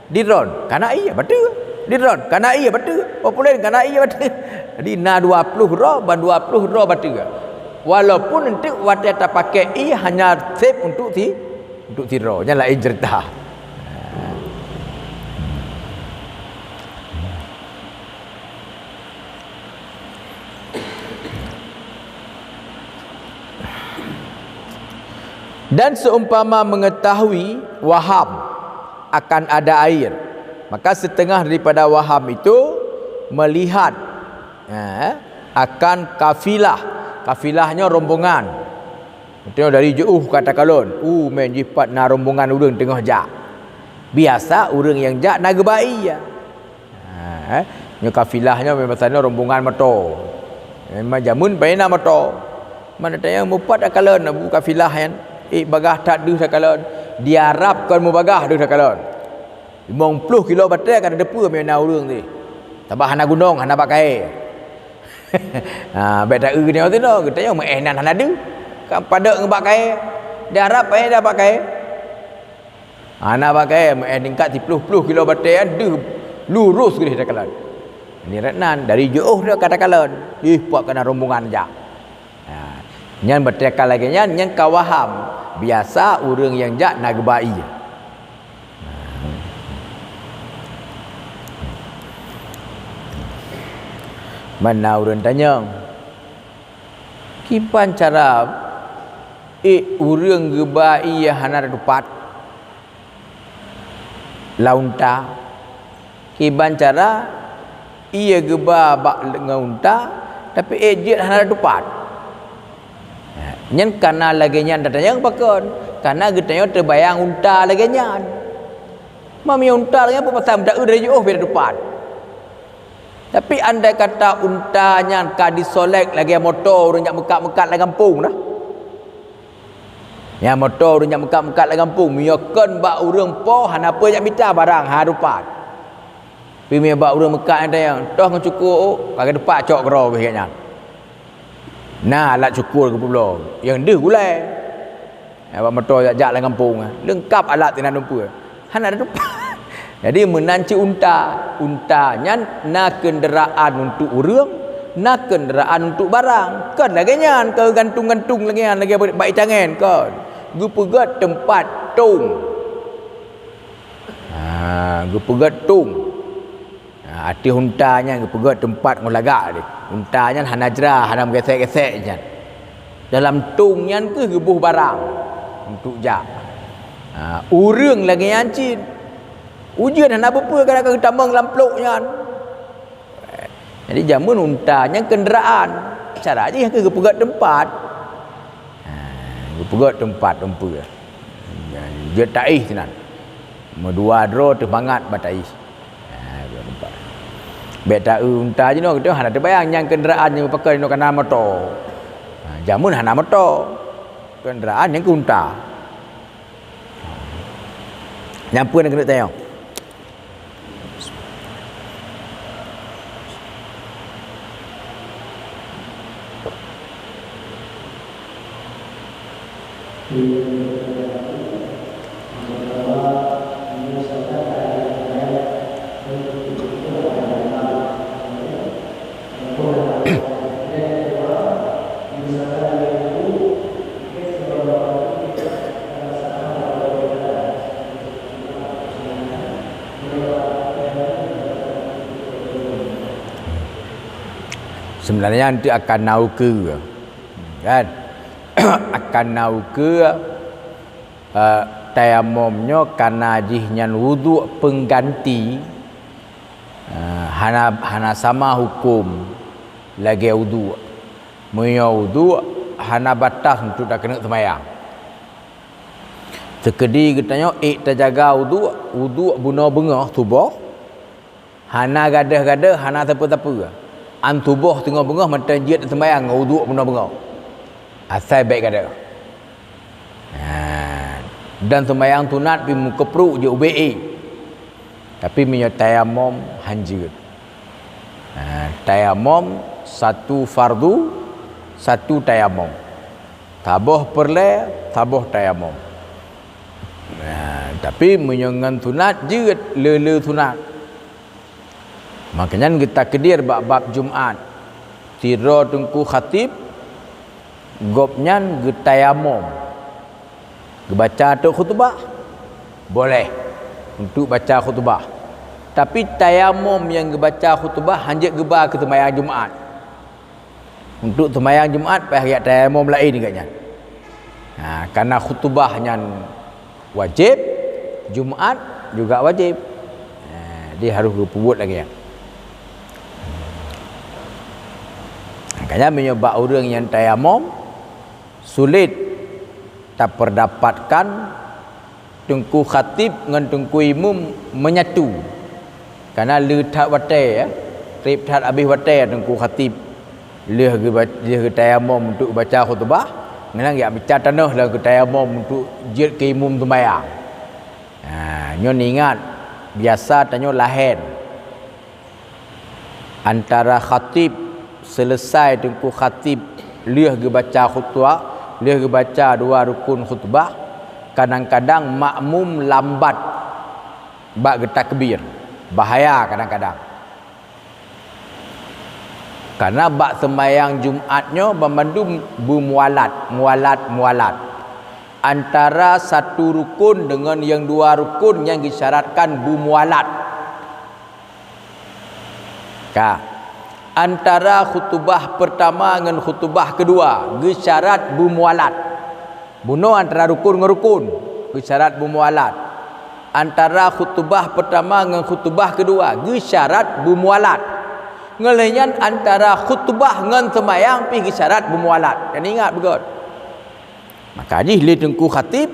Di droen, kana ié bateue. Di droen, kana ié bateue. Populen, kana ié bateue. Jadi na dua ploh droe, ban dua ploh droe bateue. Walaupun enteuk watée tapakék ié hanya sép untuk si, untuk sidroe. Nyan laén ceurita. Dan seumpama mengetahui waham akan ada air, maka setengah daripada waham itu melihat, eh, akan kafilah. Kafilah nyoe rombongan. Maksudnya dari jeuôh ka takalon, uh, meunan jih pat na rombongan ureuëng teungoh jak. Biasa ureuëng nyang jak na geuba ié. Ha, eh. Nyoe kafilah nyoe memang sana rombongan moto. Memang jameun paina moto. Mana tayang mupat takalon abu kafilah nyan. Eh, bagah that deuh takalon. Di Arab kon mubagah deuh takalon. Limong ploh kilo batée ka teupeue meunan ureuëng teuh. Sabab hana gunong, hana bak kayée. Ha, bék taeu nyoe teuh, geutanyoe meuéh nan hana deuh. Ka padub ngon bak kayée. Di Arab paih dah bak kayée. Hana bak kayée, meuéh tingkat siploh ploh kilo batée nyan deuh lurus geudeh takalon. Nirek nan, dari jeuôh dah ka takalon. Ih, puak keunan rombongan jak. Ha, nyan batée ka lagée nyan, nyan ka waham. Biasa ureuëng nyang jak na geuba ié. Mana ureuëng tanyong, kiban cara ék ureuëng geuba ié hana tatupat lam unta? Kiban cara ié geuba bak ngon unta, tapi ék jeuet hana tatupat? Nyan kana lagée nyan tatanyong pakon? Kana geutanyoe teubayang unta lagée nyan. Meunyoe unta lagée nyan, peue pasai meudaeu dari jiôh beda tupat. Tapi andai kata unta nyan ka disolek lagée moto ureuëng jak meukat-meukat lam gampông dah. Nyan moto ureuëng jak meukat-meukat lam gampông, meunyoe kon bak ureuëng po hana peue jak mita barang, ha tupat. Pi mé bak ureuëng meukat nyan tayang, toh ngon cukôk, ka geutupat cok keudroe geuh nyan. Na alat syukur geupubloe, nyang deuh gulai. Bak moto jak-jak lam gampông, leungkab alat sinan dumpeue. Hana ada tupat. Jadi meunan cit unta. Unta nyan na keundaraan untuk ureuëng, na keundaraan untuk barang. Kon lagée nyan, kon gantung-gantung lagée nyan, lagée bak itangen, kon. Geupeugét teumpat tong. Ha, geupeugét tong. Ha, ateueh unta nyan geupeugét teumpat ngon lagak deh. Unta nyan hana jra, hana meugesek-gesek nyan. Dalam tong nyan keuh geuboh barang untuk jak. Ha, ureuëng lagée nyan cit. Ujeuen hana beupeue gara-gara geutamong lam plôk nyan. Jadi jameun unta nyan keundaraan. Cara jih keuh geupeugét teumpat. Ha, geupeugét teumpat dumpeue. Jeuet taéh sinan. Meudua droe teuh mangat bak taéh. Ha, geupeugét teumpat. Bék taeu unta jinoe, geutanyoe hana teubayang nyang keundaraan nyang pakon jinoe kana moto. Ha, jameun hana moto. Keundaraan nyang keu unta. Nyang peue nyang keuneuk tanyong? Sebenarnya nanti akan na ukeue, kan? Akan na ukeue, eh, tayamom nyoe kana jih nyan wuduk peungganti, eh, hana, hana sama huköm lagée wuduk. Meunyoe wuduk hana batas untuk takeuneuk seumayang. Teukeudi geutanyoe ék tajaga wuduk, wuduk bunoe beungoh tuboh, hana gadeuh-gadeuh, hana sapeue-sapeue. An tuboh teungoh beungoh mantong jeuet seumayang ngon wuduk bunoe beungoh. Asai bék gadeuh. Ha, dan seumayang sunat pih meukeupruek jeuet ubé ék. Tapi meunyoe tayamom han jeuet. Ha, tayamom satu fardu, satu tayamom. Saboh peureulée, saboh tayamom. Ha, tapi meunyoe ngon sunat jeuet, le-le sunat. Maka nyan geutakdir bak bab Jumat. Sidroe Teungku Khatib, gobnyan geutayamom. Geubaca ateueh khutubah? Boleh, untuk baca khutubah. Tapi tayamom nyang geubaca khutubah hanjeuet geuba keu seumayang Jumat. Untuk seumayang Jumat payah geujak tayamom laén gobnyan. Ha, karena khutubah nyan wajéb, Jumat juga wajéb. Ha, jadi harôh geupeubuet lagée nyan. Makanya meunyoe bak ureuëng nyang tayamom, sulit tapeurdapatkan Teungku Khatib ngon Teungku Imum menyatu. Kana le that watée, ya. Treb that abéh watée Teungku Khatib lheueh geuba-, lheueh geutayamom untuk baca khutubah, ngon geujak meucah tanoh lheueh geutayamom untuk jeuet keu imum seumayang. Ha, nyoe ingat, biasa tanyoe laén. Antara khatib, seuleusai Teungku Khatib lheueh geubaca khutbah, lheueh geubaca dua rukun khutbah, kadang-kadang makmum lambat bak geutakbir. Bahaya kadang-kadang. Karena bak seumayang Jumat nyoe banmandum beumualat, mualat, mualat. Antara satu rukun deungon nyang dua rukun nyang geusyaratkan beumualat. Ka. Antara khutubah peurtama ngon khutubah keudua geusyarat beumualat. Bunoe antara rukun ngon rukun geusyarat beumualat. Antara khutubah peurtama ngon khutubah keudua geusyarat beumualat. Ngon lheueh nyan antara khutubah ngon seumayang pih geusyarat beumualat. Dan ingat beugét. Maka jih lé Teungku Khatib,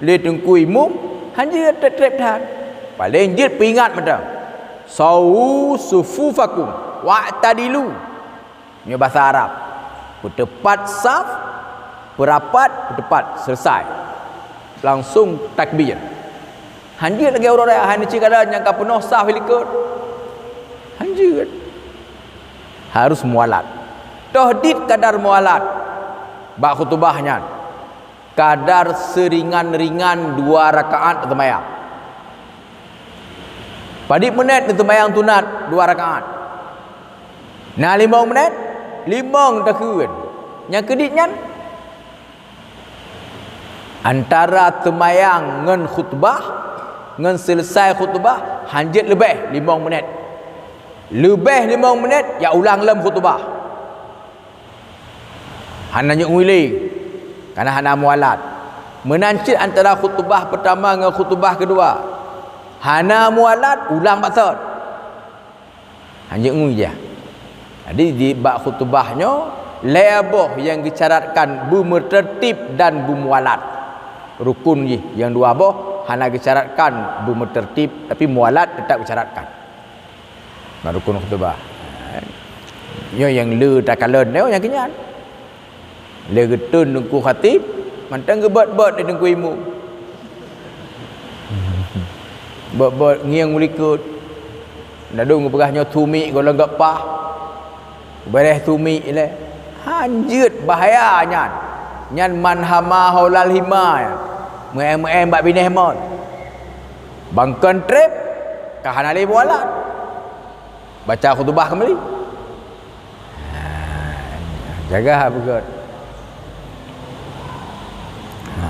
lé Teungku Imum, han jeuet treb-treb that. Paléng jeuet peuingat mantong. "Sawu sufufakum wa'tadilu." Nyoe basa Arab. Peuteupat saf, peurapat, peuteupat, seuleusai. Langsong takbir. Han jeuet lagée uroe raya, hana cit kadar nyang ka peunoh saf likot. Han jeuet. Harus mualat. Toh dit kadar mualat bak khutubah nyan. Kadar seuringan-ringan dua rakaat teuseumayang. Padit meunét teuseumayang sunat dua rakaat? Na limong meunét? Limong takheun. Nyang keudit nyan? Antara seumayang ngon khutbah, ngon seuleusai khutbah, han jeuet leubeh limong meunét. Leubeh limong meunét, ya ulang lom khutbah. Hana nyang ulang, karena hana mualat. Meunan cit antara khutbah peurtama ngon khutbah keudua. Hana mualat, ulang bacut. Hanjeuet ngui jih. Jadi, di bak khutbah nyoe, lhée boh nyang geusyaratkan beumeuteurtib dan beumualat. Rukun jih, nyang dua boh hana geusyaratkan beumeuteurtib, tapi mualat teutap geusyaratkan. Bak rukun khutbah. Nyoe nyang le takalon nyoe nyang keunyan. Lé geuton Teungku Khatib, mantong geubot-bot lé Teungku Imum. Bot-bot ngieng u likot. Ladôm geupeugah nyoe tumiek gohlom geupaih. Beureh tumiek ilée. Han jeuet, bahaya nyan. Nyan man hama haulal hima nyan. Meu'én-meu'én bak binéh mon. Ban kon treb, ka hana lé mualat. Baca khutubah kembali. Ha, jaga ha beugét. Ha.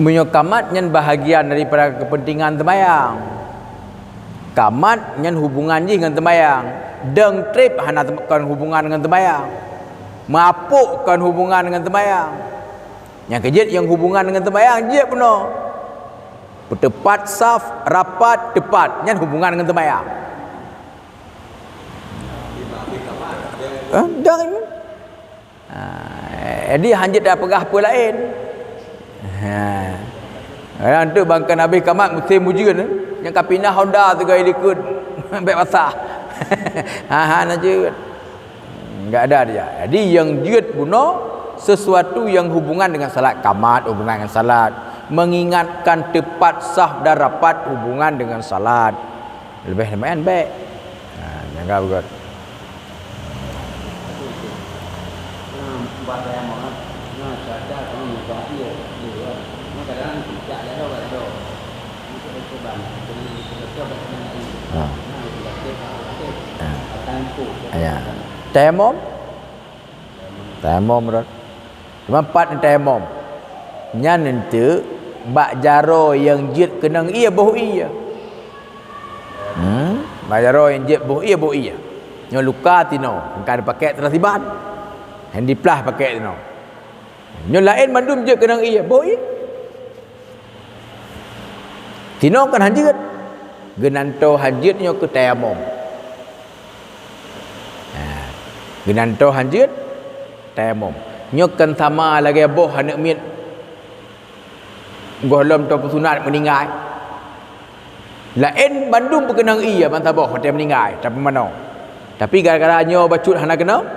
Meunyoe kamat nyan bahagian daripada keupeuntengan teumayang. Kamat nyan hubungan jih ngon teumayang. Deueng treb hana tem-, kon hubungan ngon teumayang. Meuapok kon hubungan ngon teumayang. Nyang keujeuet nyang hubungan ngon teumayang jeuet bunoe. Peuteupat saf, rapat, teupat, nyan hubungan ngon teumayang. Eh, dah. Ha, jadi hanjeuet tapeugah peue laén. Ha. Kadang tu bangkan habéh kamat musém ujeuen, nyang ka pinah Honda teuga likot bèk basah. Ha, ha, na jeuet. Enggak ada dia. Jadi yang jeuet bunoe sesuatu yang hubungan dengan salat, kamat hubungan dengan salat, mengingatkan tepat saf dan rapat hubungan dengan salat. Leubeh lumayan bèk. Ha, jaga beugöt. Ha. Ha. Ya. Tayamum? Tayamum rot. Cuma pat tayamum. Nyan enteuk bak jaroe nyang jeuet keunong ie boh ie. Hmm, bak jaroe nyang jeuet boh ie, boh ie. Nyoe luka tinoe, ka dipakék teurasiban. Handi plah pakék tinoe. Nyoe laén mandum jeuet keunong ie, boh ie. Tinoe kan hanjeuet. Geunantoe hanjeuet nyoe keu tayamum. Ha, geunantoe hanjeuet, tayamum. Nyoe kan sama lagèe boh aneuk miet gohlom tapeusunat meuninggai. Laén bandum peukeunong ie ban saboh watèe meuninggai, tapeumanoe. Tapi gara-gara nyoe bacut hana keunong,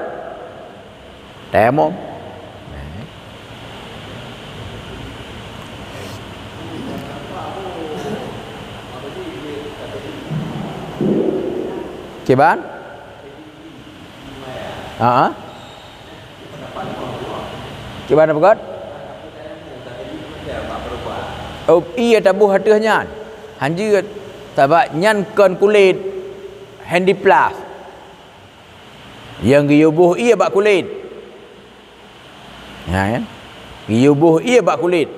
tayamum. Kiban? Haa. Kiban peugöt? Oh, ie taboh ateueh nyan. Hanjeuet, sabab nyan kon kulét, handi plah. Nyang geuyue boh ie bak kulét. Ha, ya. Geuyue boh ie bak kulét.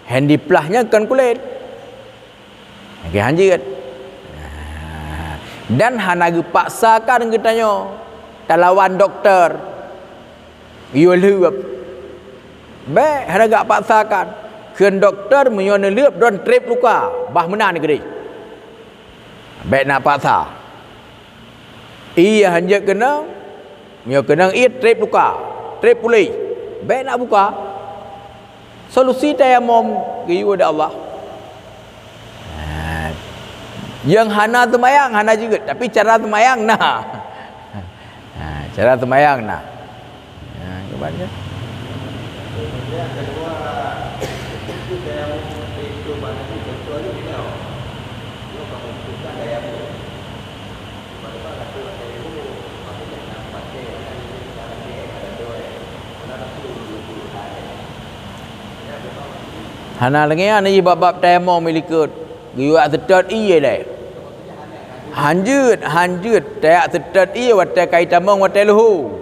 Handi plah nyan kon kulét. Lagèe hanjeuet. Dan hana geupaksakan geutanyoe talawan dokto. Yue lheuep. Bèk hana geupaksakan. Kheun dokto meunyoe neulheuep droen trép luka, bah meunan keudéh. Bèk na paksa. Ie hanjeuet keunong, meunyoe keunong ie trép luka, trép puléh. Bèk na buka. Solusi tayamum geuyue di Allah. Ha. Nyang hana teumayang hana jeuet, tapi cara teumayang na. Ha, cara teumayang na. Ha, kiban nyan. Hana lagèe nyan jih bab-bab tayamum i likot. Geuyue seutôt ie lé. Hanjeuet, hanjeuet, tajak seutôt ie watèe ka itamong watèe leuhô.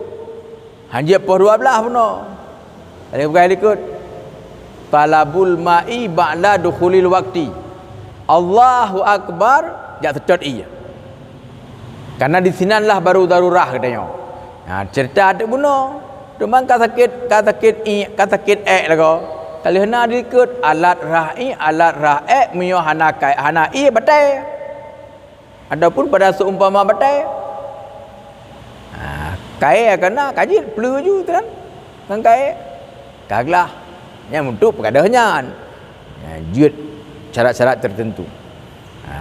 Hanjeuet poh dua blaih bunoe. Ada peugah likot. Talabul ma'i ba'da dukhulil waqti. Allahu Akbar, jak seutôt ie. Karena di sinan lah baru darurah geutanyoe. Ha, cerita teuk bunoe. Teuma ka sakét, ka sakét iék, ka sakét ék lagoe. Ka lheueh na dikeue alat rhah iék, alat rhah ék, meunyoe hana kai, hana ie batèe. Ataupun pada seumpama batèe. Ha, kayèe ka na, ka jeuet pleue ju teunan ngon kayèe. Ka glah. Nyan untuk peugadôh nyan. Nyan jeuet syarat-syarat tertentu. Ha.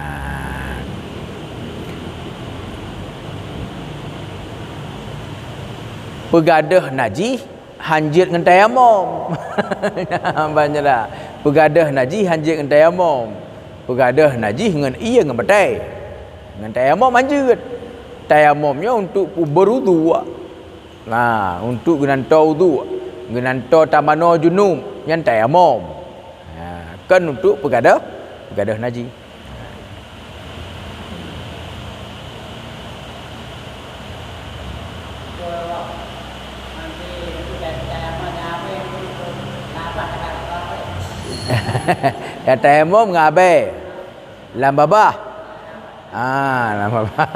Peugadôh najih hanjeuet ngon tayamom. Ban jeulaih. Peugadôh najih hanjeuet ngon tayamom. Peugadôh najih ngon ie ngon batèe. Ngon tayamom hanjeuet. Tayamom nyoe untuk beuruduk. Nah, untuk geunantoe uduk, geunantoe tamanoe junub, nyan tayamom. Ha, kon untuk peugadôh, peugadôh najih. Ya tayamom ngon abée. Lam babah. Ha, lam babah.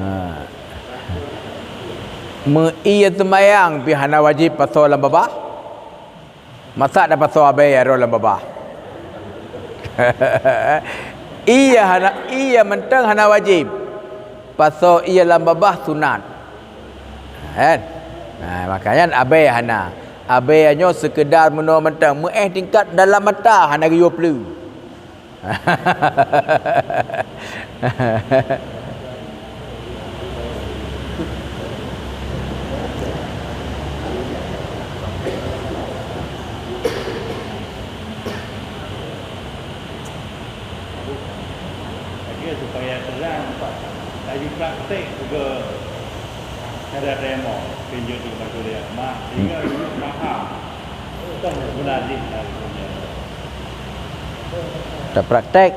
Ha. Meu ie seumayang pih hana wajéb pasoe lam babah. Masa tapasoe abée ya rot lam babah? Ie hana, ie mantong hana wajéb. Pasoe ie lam babah sunat. Kan? Nah, makanya abée hana. Abée nyoe sekedar meunoe mantong, meuéh tingkat dalam mata hana geuyue pleue. Jadi supaya terang, Pak, laju praktek juga cara demo, pinjau di Majulia, mak, sehingga hmm. Paham. Bukan sebenarnya. Tapraktek.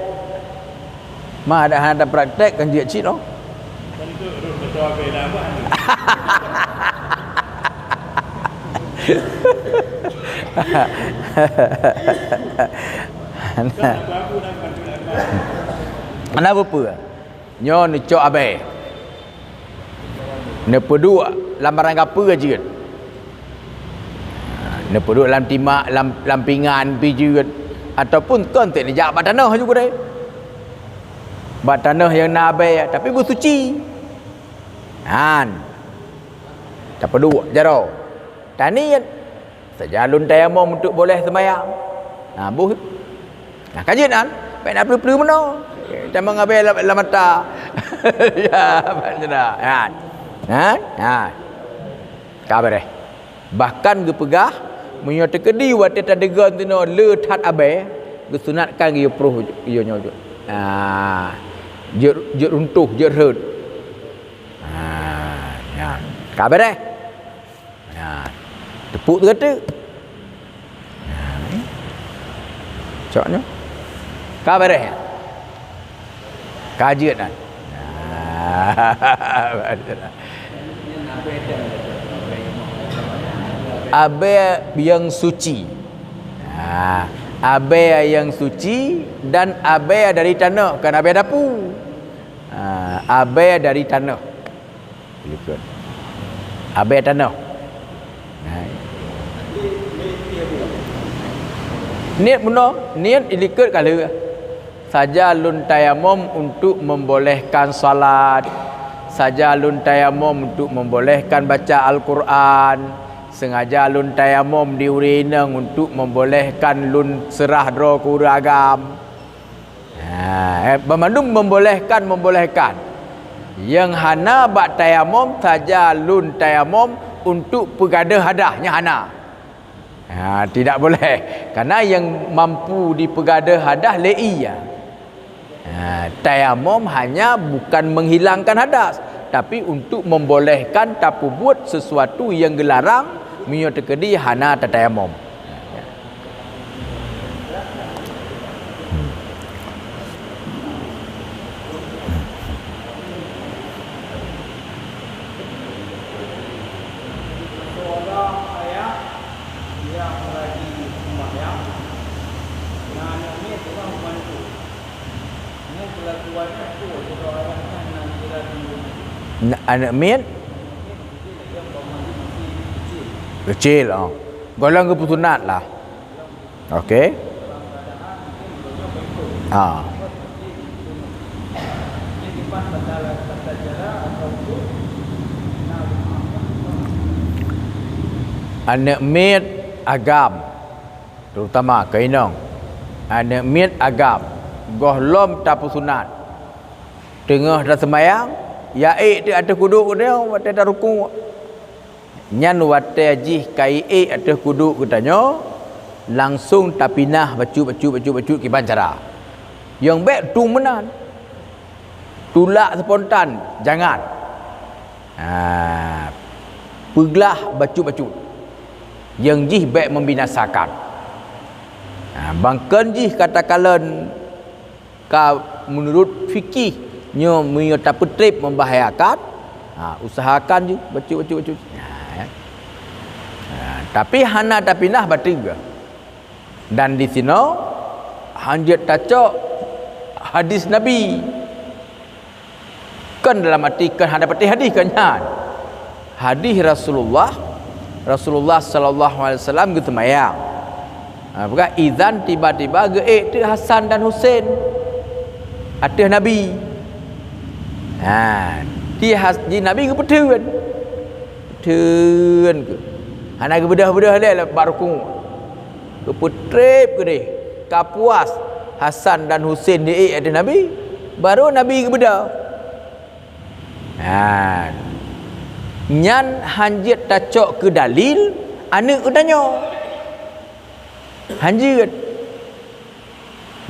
Ma ada hana tapraktek kan jeuet cit oh. Hana peue. Nyoe neucok abée. Neupeuduek lam barang gapeue jeuet. Neupeuduek lam timak, lam, lam pingan pih jeuet. Ataupun kon teuk neujak bak tanoh ju gurée. Bak tanoh nyang na abée, tapi beusuci. Nyan. Tapeuduek jaroe. Taniet. Saja lôn tayamom untuk boleh sembahyang. Nah, boh. Nah, ka jeuet nyan. Pek na peue-peue meunoe. Tamong abée lam, lam mata. Ya, bak cina. Nyan. Nyan. Nyan. Ka beureh. Bahkan geupeugah, meunyoe teukeudi watée tadeugon tinoe le that abée, geusunatkan geuyue proh ie nyoe jeuet. Ah, jeuet, jeuet runtoh, jeuet rhot. Ah, nyan. Ka beureh. Nah, teupuk teugateuk. Nah, cok nyoe. Ka beureh. Ka jeuet nyan. Nah, abée nyang suci. Nah, abée nyang suci dan abée dari tanoh, kon abée dapu. Ah, abée dari tanoh. Likot. Abée tanoh. Nah. Niet meunoe, niet ilikot ka lheueh. Saja lôn tayamom untuk membolehkan salat. Saja lôn tayamom untuk membolehkan baca Al-Quran. Sengaja lôn tayamom di ureuëng inong untuk membolehkan lôn seurah droe keu ureuëng agam. Ha, eh, banmandum membolehkan, membolehkan. Nyang hana bak tayamom saja lôn tayamom untuk peugadeuh hadah, nyan hana. Ha, tidak boleh. Karena yang mampu dipeugadeuh hadah lé ie. Ha, tayamom hanya bukan menghilangkan hadas, tapi untuk membolehkan tapeubuet sesuatu yang geularang meunyoe teukeudi hana tatayamom. Na-, aneuk miet? Keucil, oh. Gohlom geupeusunat lah. Oke. Ah. Aneuk miet agam, terutama keu inong. Aneuk miet agam, gohlom tapeusunat. Teungoh taseumayang, ya ék teuk ateueh kuduk geutanyoe watée tarukuk. Nyan watée jih ka ék ateueh kuduk geutanyoe, langsong tapinah bacut-bacut, bacut-bacut kiban cara. Nyang bék tueng meunan. Tulak spontan, jangan. Ha, peuglah bacut-bacut. Nyang jih bék membinasakan. Ha, bangkon jih katakalon ka meunurot fikih nyoe meunyoe tapeutreb membahayakan, ha, usahakan ju bacut-bacut-bacut. Ha, ya. Ha, tapi hana tapinah bateu. Dan di sinoe hanjeuet tacok hadis Nabi. Kon dalam arti kon hana patéh hadis, kon nyan. Hadis Rasulullah, Rasulullah sallallahu alaihi wasallam geuseumayang. Ha, peugah, "Idzan tiba-tiba geuék teuk Hasan dan Husein ateueh Nabi." Ha, di has-, di Nabi geupeutheun. Peutheun keuh. Hana geubeudôh-beudôh lé bak rukuk. Geupeutreb keudeh, ka puas Hasan dan Husein di-ék ateueh Nabi, baru Nabi geubeudôh. Ha. Nyan hanjeuet tacok keu dalil aneuëk geutanyoe. Hanjeuet.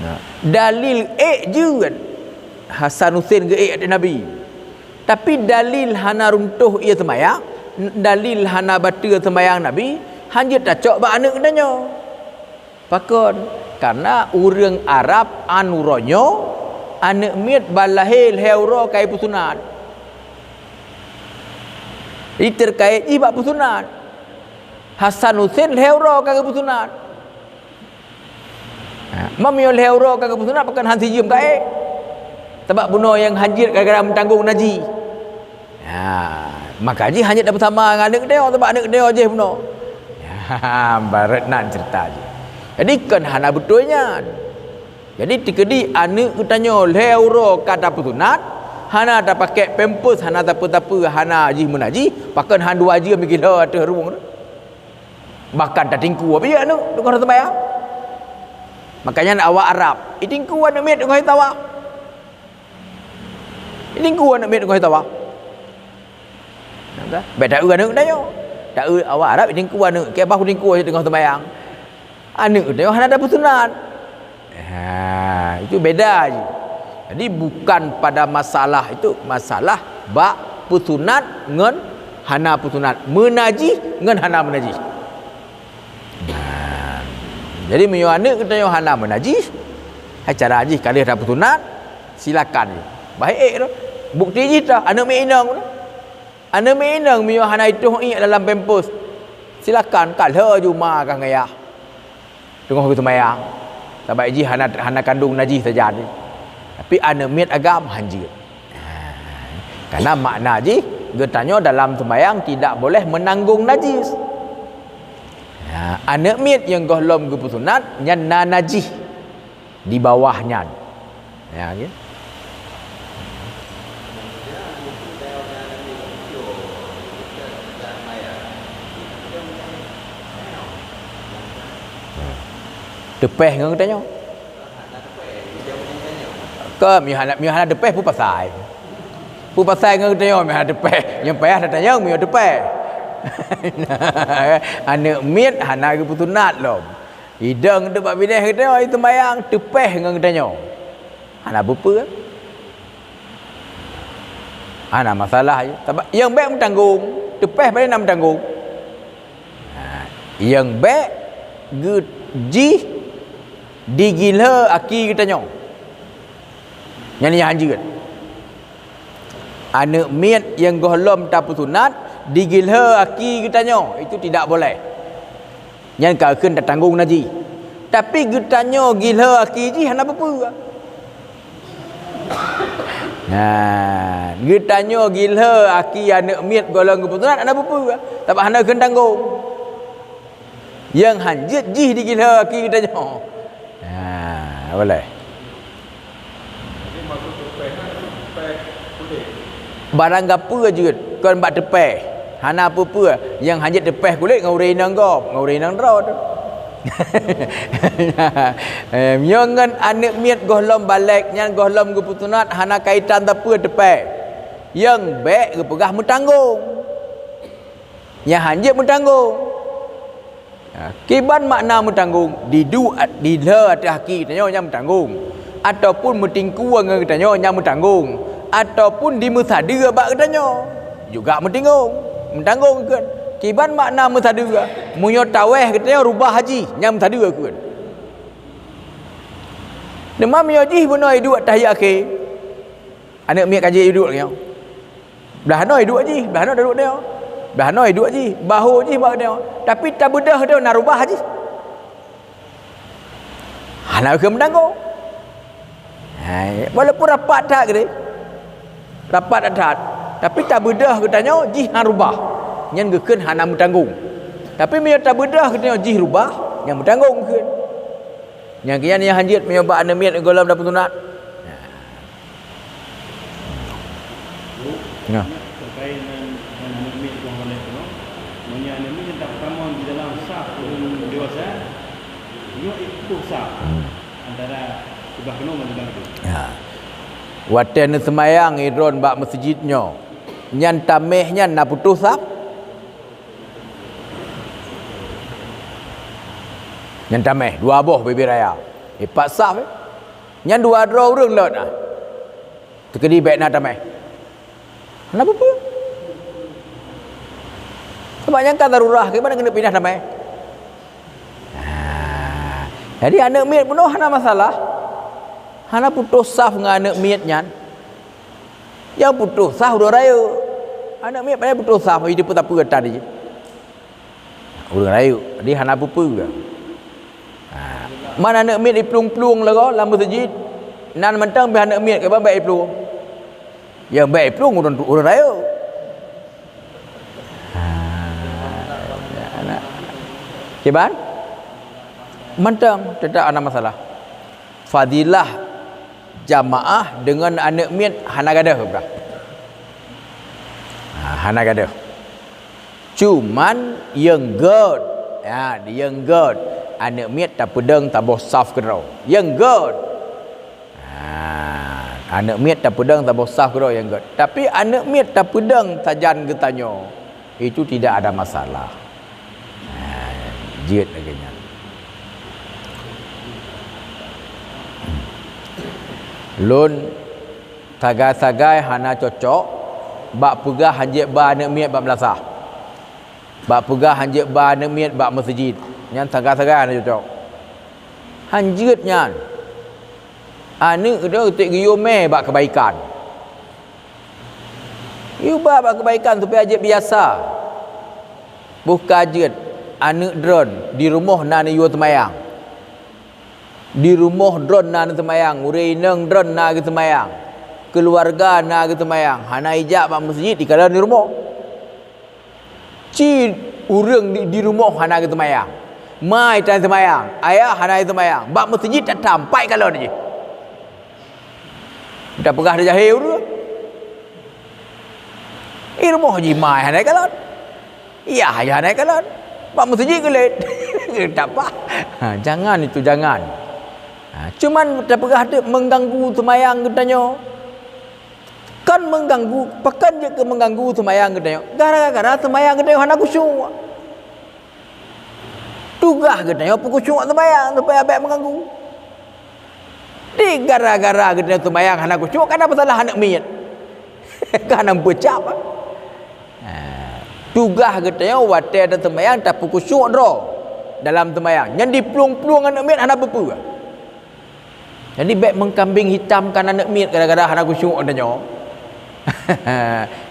Nah, dalil ék jeuet Hasan Husein geuék ateueh Nabi. Tapi dalil hana runtoh ie seumayang, dalil hana bateue seumayang Nabi, hanjeuet tacok bak aneuëk geutanyoe. Pakon? Karena ureuëng Arab an uroe nyoe, aneuëk miet ban lahé lhée uroe ka jipeusunat. Jadi terkait jih bak peusunat. Hasan Husein lhée uroe ka geupeusunat. Ha, meunyoe lhée uroe ka geupeusunat, pakon han sijeuem ka ék? Sabab bunoe nyang hanjeuet gara-gara meutanggong najih. Ha, maka jih hanjeuet tapeusama ngon aneuëk geutanyoe, sabab aneuëk geutanyoe jih bunoe. Ha, barat nan ceurita jih. Jadi kon hana beutôi nyan. Jadi teukeudi aneuëk geutanyoe lhée uroe ka tapeusunat, hana tapakék pampers, hana sapeue-sapeue, hana jih meunajih, pakon han dua jeuem jigilo ateueh rueng tu. Bahkan tatingku abéh aneuëk teungoh seumayang. Makanya awak Arab, itingku aneuëk miet teungoh tawaf. Itingku aneuëk miet teungoh tawaf. Nampak? Bèk taeu aneuëk tanyoe. Taeu awak Arab itingku aneuëk, keu bah kutingku teungoh seumayang. Aneuëk tanyoe hana tapeusunat. Ha, itu beda je. Jadi bukan pada masalah itu, masalah bak peusunat ngon hana peusunat, meunajih ngon hana meunajih. Nah, jadi meunyoe aneuëk geutanyoe hana meunajih, hai cara jih ka lheueh tapeusunat, silakan jih. Bah ék tu. Bukti jih tah aneuëk miet inong tu. Aneuëk miet inong meunyoe hana itoh iék dalam pampers, silakan ka lheueh ju ma kah ngayah. Teungoh geuseumayang. Sabab jih hana, hana kandong najih sajan. Tapi aneuëk miet agam hanjeuet. Ha. Karena makna jih, geutanyoe dalam seumayang tidak boleh menanggung najis. Ha, aneuëk miet nyang gohlom geupeusunat, nyan na najih di bawah nyan. Ya, gitu. Teupeh ngon geutanyoe. Ka, meuhana, meuhana teupeh peue pasai. Peue pasai ngon geutanyoe meuhana teupeh. Nyang payah tatanyong meunyoe teupeh. Aneuëk miet hana geupeusunat lom. Idong teuk bak binéh geutanyoe, seumayang teupeh ngon geutanyoe. Hana peue-peue. Hana masalah je. Sabab nyang bék meutanggong, teupeh paléng na meutanggong. Ha, nyang bék geu-, jih digilhé aki geutanyoe. Nyan nyang hanjeuet. Aneuëk miet nyang gohlom tapeusunat digilhé aki geutanyoe, itu tidak boleh. Nyan ka kheun tatanggong najih. Tapi geutanyoe gilhé aki jih hana peue-peue. Nah, geutanyoe gilhé aki aneuëk miet gohlom geupeusunat hana peue-peue. Sabab hana kheun tanggong. Nyang hanjeuet jih digilhé aki geutanyoe. Nah, boleh. Barang gapeue jeuet, kon bak teupeh. Hana peue-peue, nyang hanjeuet teupeh kulét ngon ureuëng inong gob, ngon ureuëng inong droe tu. Eh, meunyoe ngon aneuëk miet gohlom balek, nyan gohlom geupeusunat hana kaitan sapeue teupeh. Nyang bék geupeugah meutanggong. Nyang hanjeuet meutanggong. Ha, kiban makna meutanggong, diduek at-, dilhé ateueh aki geutanyoe nyang meutanggong, ataupun meutingkue ngon geutanyoe nyang meutanggong, ataupun dimeusadeue bak geutanyoe juga meutinggong, meutanggong kheun. Kiban makna meusadeue, meunyoe taweh geutanyoe rubah jih nyang meusadeue kheun. Teuma meunyoe jih bunoe iduek tahiyat akhé, aneuëk miet ka jeuet iduek nyoe. Blah noe iduek jih, blah noe iduek nyoe. Blah noe iduek jih, bahô jih bak nyoe. Tapi tabeudôh tu na rubah jih. Hana keu meutanggong. Hai, walaupun rapat that geude. Rapat that. Tapi tabeudôh geutanyoe jih han rubah. Nyan geukheun hana meutanggong. Tapi meunyoe tabeudôh geutanyoe jih rubah, nyan meutanggong geukheun. Nyang keu nyan nyang hanjeuet meunyoe bak aneuk miet gohlom dapeusunat. Nah. Terkait dengan, dengan aneuk miet tuan balik tu, meunyoe aneuk miet nyang pertama di dalam saf ureueng dewasa, nyoe ikut saf. Hmm. Antara sebelah keunoe ngon sebelah keunoe. Ya. Watée neuseumayang droen bak meuseujid nyoe, nyan tameh nyan na putôh saf? Nyan tameh, dua boh bibir raya. Ipat saf, eh? Nyan dua droe ureueng leuet, ah. Teukeudi bék na tameh. Hana peue-peue. Sabab nyang ka darurah, kiban keuneuk pinah tameh. Ah, jadi aneuk miet bunoe hana masalah. Hana putôh saf ngon aneuk miet nyan. Nyang putôh saf ureueng rayeuk. Aneuk miet paléng putôh saf, jiteupeue-tapeue atra jih. Ureueng rayeuk, jadi hana peue-peue. Ha, man aneuk miet jiplueng-plueng lagoe lam meuseujid, nan mantong pih aneuk miet kiban bék jiplueng. Nyang bék jiplueng ureueng, ureueng rayeuk. Ha, aneuk. Kiban? Mantong, teutap hana masalah. Fadilah jamaah deungon aneuk miet hana gadôh peugah. Ha, hana gadôh. Cuman nyang göt, ya, nyang göt, aneuk miet tapeudong saboh saf keudroe. Nyang göt. Ha, aneuk miet tapeudong saboh saf keudroe nyang göt. Tapi aneuk miet tapeudong sajan geutanyoe, itu tidak ada masalah. Ha, jeuet lagée nyan. Lôn sagai-sagai hana cocok bak peugah hanjeuet ba aneuk miet bak meulasah. Bak peugah hanjeuet ba aneuk miet bak meuseujid. Nyan sagai-sagai hana cocok. Hanjeuet nyan. Aneuk droe teuk geuyue mé bak keubaikan. Yue ba bak keubaikan supaya jeuet biasa. Boh ka jeuet aneuk droen di rumoh na neuyue seumayang. Di rumoh droen na neuseumayang, ureueng inong droen na geuseumayang, keuluwarga na geuseumayang, hana ijak bak meuseujid, jikalon di rumoh. Cit ureueng di, di rumoh hana geuseumayang. Ma tan seumayang, ayah hana seumayang, bak meuseujid that-that, pat jikalon jih. Tapeugah tajahé ureueng. Di rumoh jih ma hana jikalon. Yah, yah hana jikalon. Bak meuseujid keulet. Tak apa. Ha, jangan itu, jangan. Ha, cuman tapeugah teuk mengganggu seumayang geutanyoe. Kan mengganggu, pakon jeuet keu mengganggu seumayang geutanyoe? Gara-gara seumayang geutanyoe hana khusyuk. Tugaih geutanyoe peukhusyuk seumayang supaya bék meuganggu. Di gara-gara geutanyoe seumayang hana khusyuk, ka na peusalah aneuk miet. Ka na peucap. Ha, tugaih geutanyoe watée taseumayang tapeukhusyuk droe dalam seumayang. Nyan diplueng-plueng aneuk miet hana peue-peue. Jadi bék meukambeng hitamkan aneuk miet gara-gara hana khusyuk geutanyoe.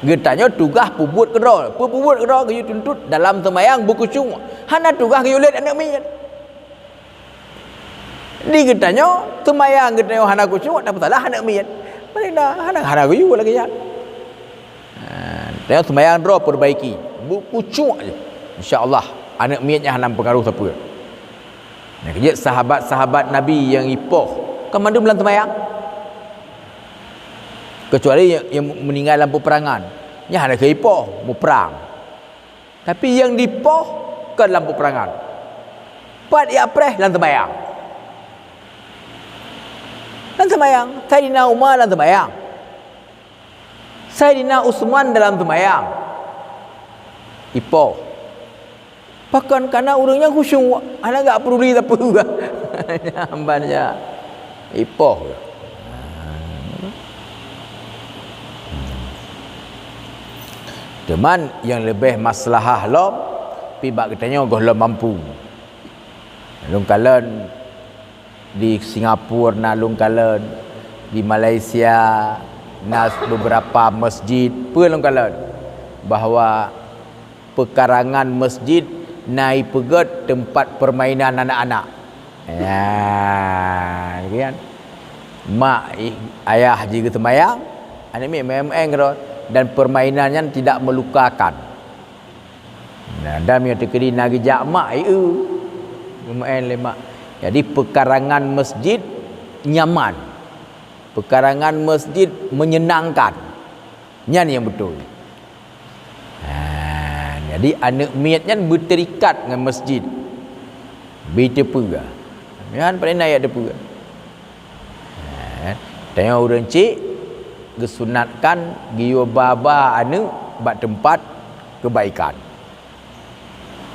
Geutanyoe tugaih peubuet keudroe. Peue peubuet keudroe geuyue tuntut dalam seumayang beukhusyuk. Hana tugaih geuyue lét aneuk miet. Di geutanyoe, seumayang geutanyoe hana khusyuk, tapeusalah aneuk miet. Paléng na, hana, hana geuyue lagée nyan. Ha, tanyoe seumayang droe peubaiki. Beukhusyuk jih. Insya Allah, aneuk miet nyan hana meupeungaruh sapeue. Nyang keujeuet sahabat-sahabat Nabi nyang ipoh, kan mandum lam seumayang. Keucuali nyang, nyang meuninggai lam peuperangan. Nyan hana keu ipoh, muprang. Tapi nyang dipoh kon lam peuperangan. Pat jak preh lam seumayang. Lam seumayang. Saidina Umar lam seumayang. Saidina Utsman dalam seumayang. Ipoh. Pakon kana ureuëng nyang khusyuk, hana gak peuduli sapeue. Nyan ban nyan. Ipoh. Teuma nyang leubeh maslahah lom, pi bak geutanyoe gohlom mampu. Lôn kalon di Singapura na lôn kalon, di Malaysia na beberapa masjid, peue lôn kalon bahwa peukarangan masjid na ipeugét teumpat peurmainan anak-anak. Ya, gitu kan. Mak i-, ayah jih geuseumayang, aneuk miet meu'en-meu'en keudroe, dan permainan nyan tidak melukakan. Nah, dan meunyoe teukeudi na geujak mak, ieu geumeu'en lé mak. Jadi pekarangan masjid nyaman. Pekarangan masjid menyenangkan. Nyan nyang beutôi. Ha, jadi aneuk miet nyan beuteurikat ngon masjid. Bi teupeue. Nyan paléng na jak teupeue. Ha, tanyoe ureueng chik geusunatkan geuyue ba-ba aneuk bak teumpat keubaikan.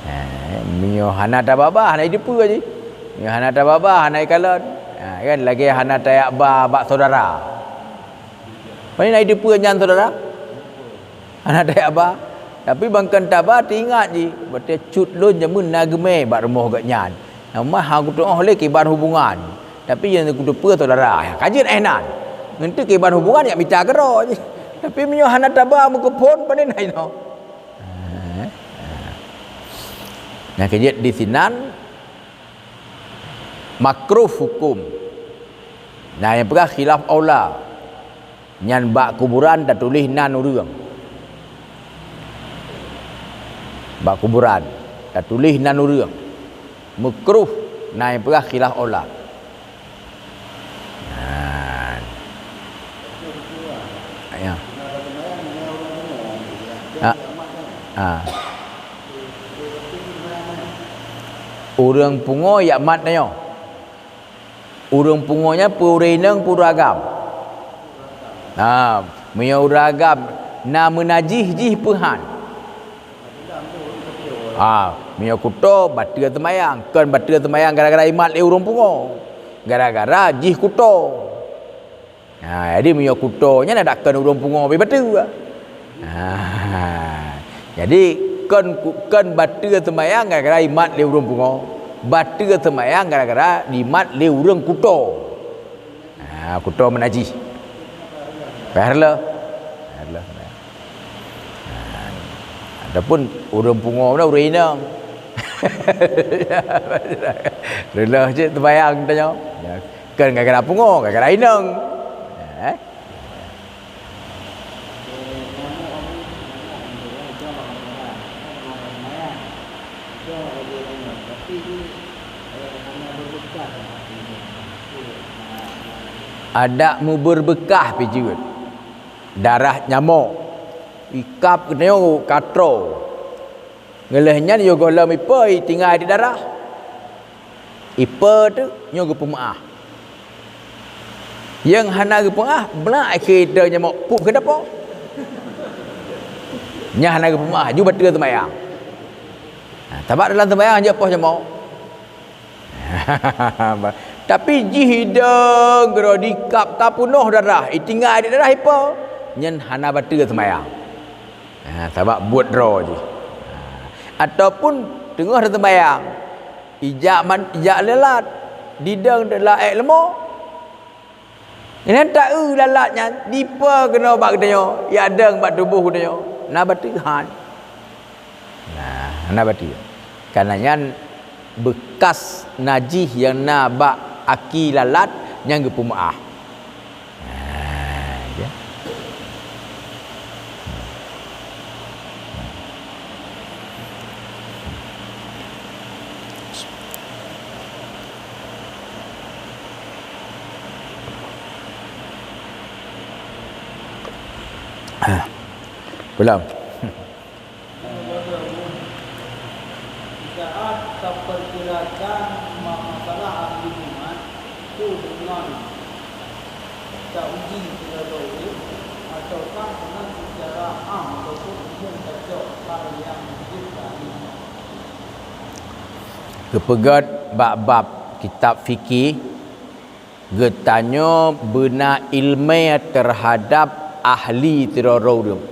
Ha, meunyoe hana taba-ba, hana jiteupeue jih. Meunyoe hana taba-ba, hana jikalon. Ha, kan lagée hana tajak ba bak syedara. Paléng na jiteupeue nyan syedara? Hana tajak ba. Tapi ban kon taba teuingat jih, watée cut lôn jameun na geumé bak rumoh geuh nyan. Nama hana kutu'oh lé kiban hubungan. Tapi nyang kuteupeue syedara, ka jeuet eh nan. Ngon teuk kiban hubungan jak mita keudroe jih. Tapi meunyoe hana taba meukeupon, paléng na inoe. Ha, ha. Nyang keujeuet disinan makruh huköm. Nah, nyang peugah khilaf aula. Nyan bak kuburan tatuléh nan ureuëng. Bak kuburan tatuléh nan ureuëng. Makruh, nah nyang peugah khilaf aula. Nah. Ya. Ha. Ha. Ureuëng pungo jak mat tanyoe. Ureuëng pungo nyan peue ureuëng inong, peue ureuëng agam? Ha, meunyoe ureuëng agam na meunajih jih peuhan. Ha, meunyoe kuto bateue seumayang, kon bateue seumayang gara-gara imat lé ureuëng pungo. Gara-gara jih kuto. Ha, jadi meunyoe kuto nyan adak kon ureuëng pungo bak bateue. Ha, jadi kon ku-, kon bateue seumayang gara-gara imat lé ureuëng pungo. Bateue seumayang gara-gara imat lé ureuëng kuto. Ha, kuto meunajih. Payah reuloh. Payah reuloh seumayang. Ha, ataupun ureuëng pungo na ureuëng inong. Reuloh cit seumayang tanyoe. Ya. Kon gara-gara pungo, gara-gara inong. Eh? Adak meubeureukah pih jeuet. Darah nyamok. Ikab geutanyoe ka troe. Ngon lheueh nyan yôh gohlom ipe itinggai di darah. Ipe teuk nyoe geupeumeuáh. Nyang hana geupeumeuáh, blak keu ite nyamok pup keu dapo. Nyan hana geupeumeuáh, ju bateue seumayang. Ha, sabab dalam seumayang jeuet poh nyamok. Tapi jih idong keudroe dikab ka peunoh darah, itinggai di darah ipe, nyan hana bateue seumayang. Ha, sabab buet droe jih. Ha, ataupun teungoh seumayang, ijak man-, ijak lalat, didong lalat ék leumo. Nyan taeu lalat nyan dipe keunoe bak geutanyoe, ya dong bak tuboh geutanyoe. Na bateue han. Nah, na bateue. Karena nyan beukas najih nyang na bak aki lalat nyang geupeumeuáh. Nah, ya. Ah, pulang. Saat tapeukirakan ma-, masalah ahli iman, tu deungon tauji keulaboe, ataukah deungon secara am ataupun umum tacok hal nyang jeuet tadi? Geupeugét bak bab kitab fikih, geutanyoe beuna iéleumé teuhadab ahli sidroe ureuëng.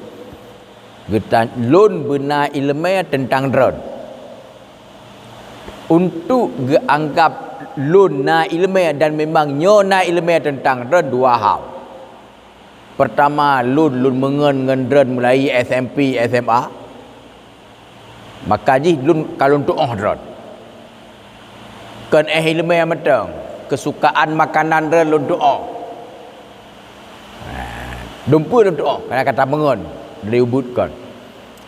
Geuta-, lôn beuna iéleumé teuntang droen. Untuk geuanggab lôn na iéleumé dan memang nyoe na iéleumé teuntang droen dua hal. Peurtama, lôn, lôn meungon ngon droen mulai S M P, S M A. Maka jih lôn ka lôn tuoh droen. Kon éh ileumèe mantong, keusukaan makanan droe lôn tu'oh. Dumpeue lôn tu'oh, kana ka tameungon dari ubit kon.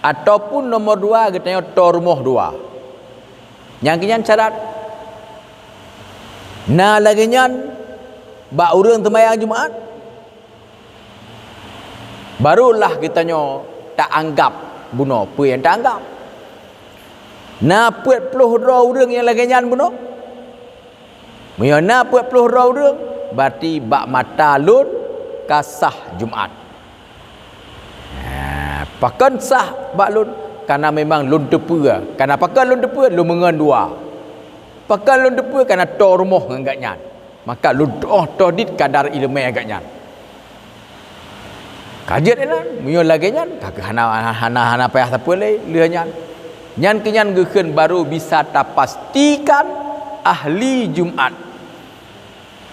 Ataupun nomor dua, geutanyoe toe rumoh dua. Nyang keunyan syarat. Na lagèe nyan bak ureueng seumayang Jumat, barulah geutanyoe taanggab bunoe peue nyang taanggab. Na peuet ploh droe ureueng nyang lagèe nyan bunoe? Meunyoe na peuet ploh droe ureueng, berarti bak mata lôn ka sah Jumat. Ha, pakon sah bak lôn? Kana memang lôn teupeue. Kana pakon lôn teupeue? Lôn meungon dua. Pakon lôn teupeue? Kana toe rumoh ngon gobnyan. Maka lôn tu'oh toe dit kadar ileumèe gobnyan. Ka jeuet inan, meunyoe lagèe nyan, ka keuh hana, hana, hana payah sapeue lé lheueh nyan. Nyan keunyan geukheun baru bisa tapastikan ahli Jumat.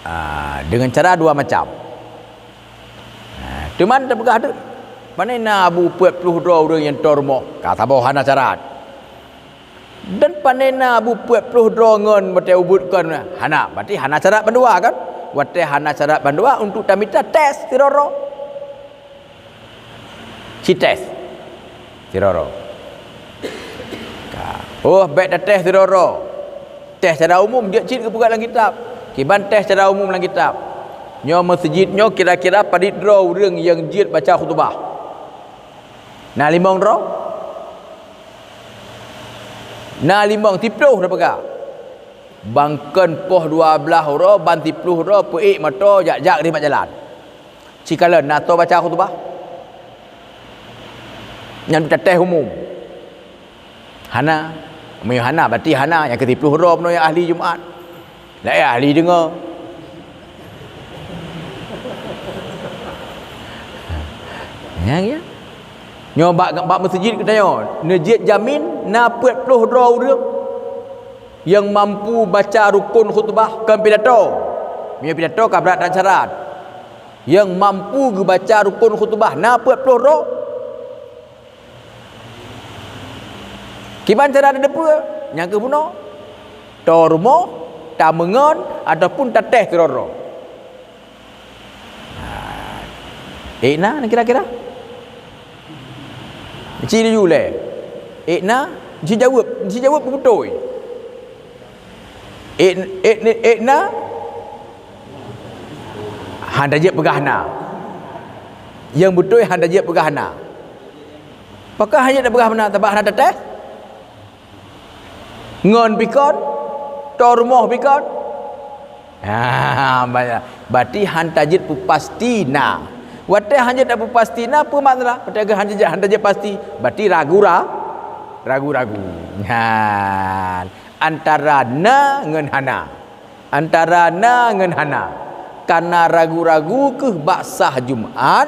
Ah, dengan cara dua macam. Ah, teuma tapeugah deuh, pane na abu peuet ploh droe ureueng nyang toe rumoh, ka saboh hana syarat. Dan pane na abu peuet ploh droe ngon watèe ubit kon hana, berarti hana syarat bandua kan? Watèe hana syarat bandua untuk tamita tes sidroe-droe. Ci tes sidroe-droe. Ka. Oh, bèk tates sidroe-droe. Tes secara umum jeuet cit geupeugah lam kitab. Kiban tes secara umum lam kitab. Nyoe meuseujid nyoe kira-kira padit droe ureueng nyang jeuet baca khutubah? Na limong droe? Na limong, siploh tapeugah. Ban kon poh dua blaih uroe, ban siploh droe peuék moto jak-jak ribat jalan. Sikalon na toe baca khutubah? Nyan tates umum. Hana. Meunyoe hana, berarti hana. Nyang keu siploh droe bunoe nyang ahli Jumat. Laén ahli deungoe. Nyan, ya. Nyoe bak, bak meuseujid geutanyoe, neujeuet jamin na peuet ploh droe ureueng nyang mampu baca rukon khutubah kon pidato. Meunyoe pidato ka brat that syarat. Nyang mampu geubaca rukon khutubah na peuet ploh droe. Kiban cara tateupeue? Nyang keuh bunoe, toe rumoh, tameungon, ataupun tates keudroe-droe. Ék na kira-kira? Ci laju lé. Ék na? Ci jaweueb, ci jaweueb beutôi. Ék, ék, ék na? Hana jeuet peugah na. Nyang beutôi hana jeuet peugah na. Pakon hana jeuet peugah na? Sabab hana tates. Ngon pih kon, toe rumoh pih kon. Ha, ba-, berarti hana jeuet peupasti na. Watèe hana jeuet peupasti na, peue makna? Watèe geuh hana jeuet, hana jeuet pasti, berarti ragu ra-, ragu-ragu. Nyan, antara na ngon hana. Antara na ngon hana. Kana ragu-ragu keuh bak sah Jumat,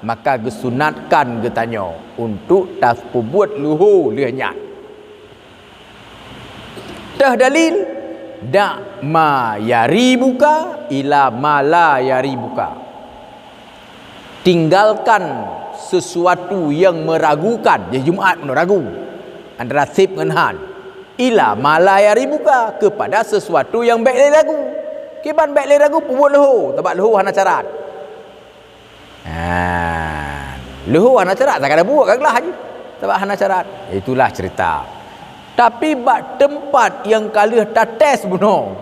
maka geusunatkan geutanyoe untuk tapeubuet leuho lheueh nyan. Teuh dalil, "Da' ma yaribuka ila ma la yaribuka." Tinggalkan sesuatu yang meragukan, ya, Jumat meunoe ragu antara sép ngon han. "Ila ma la yaribuka," kepada sesuatu yang bèk lé ragu. Kiban bèk lé ragu, peubuet leuho, sabab leuho hana syarat. Ha, leuho hana syarat, takada buet ka glah jih. Sabab hana syarat. Itulah cerita. Tapi bak teumpat nyang ka lheueh tates bunoe,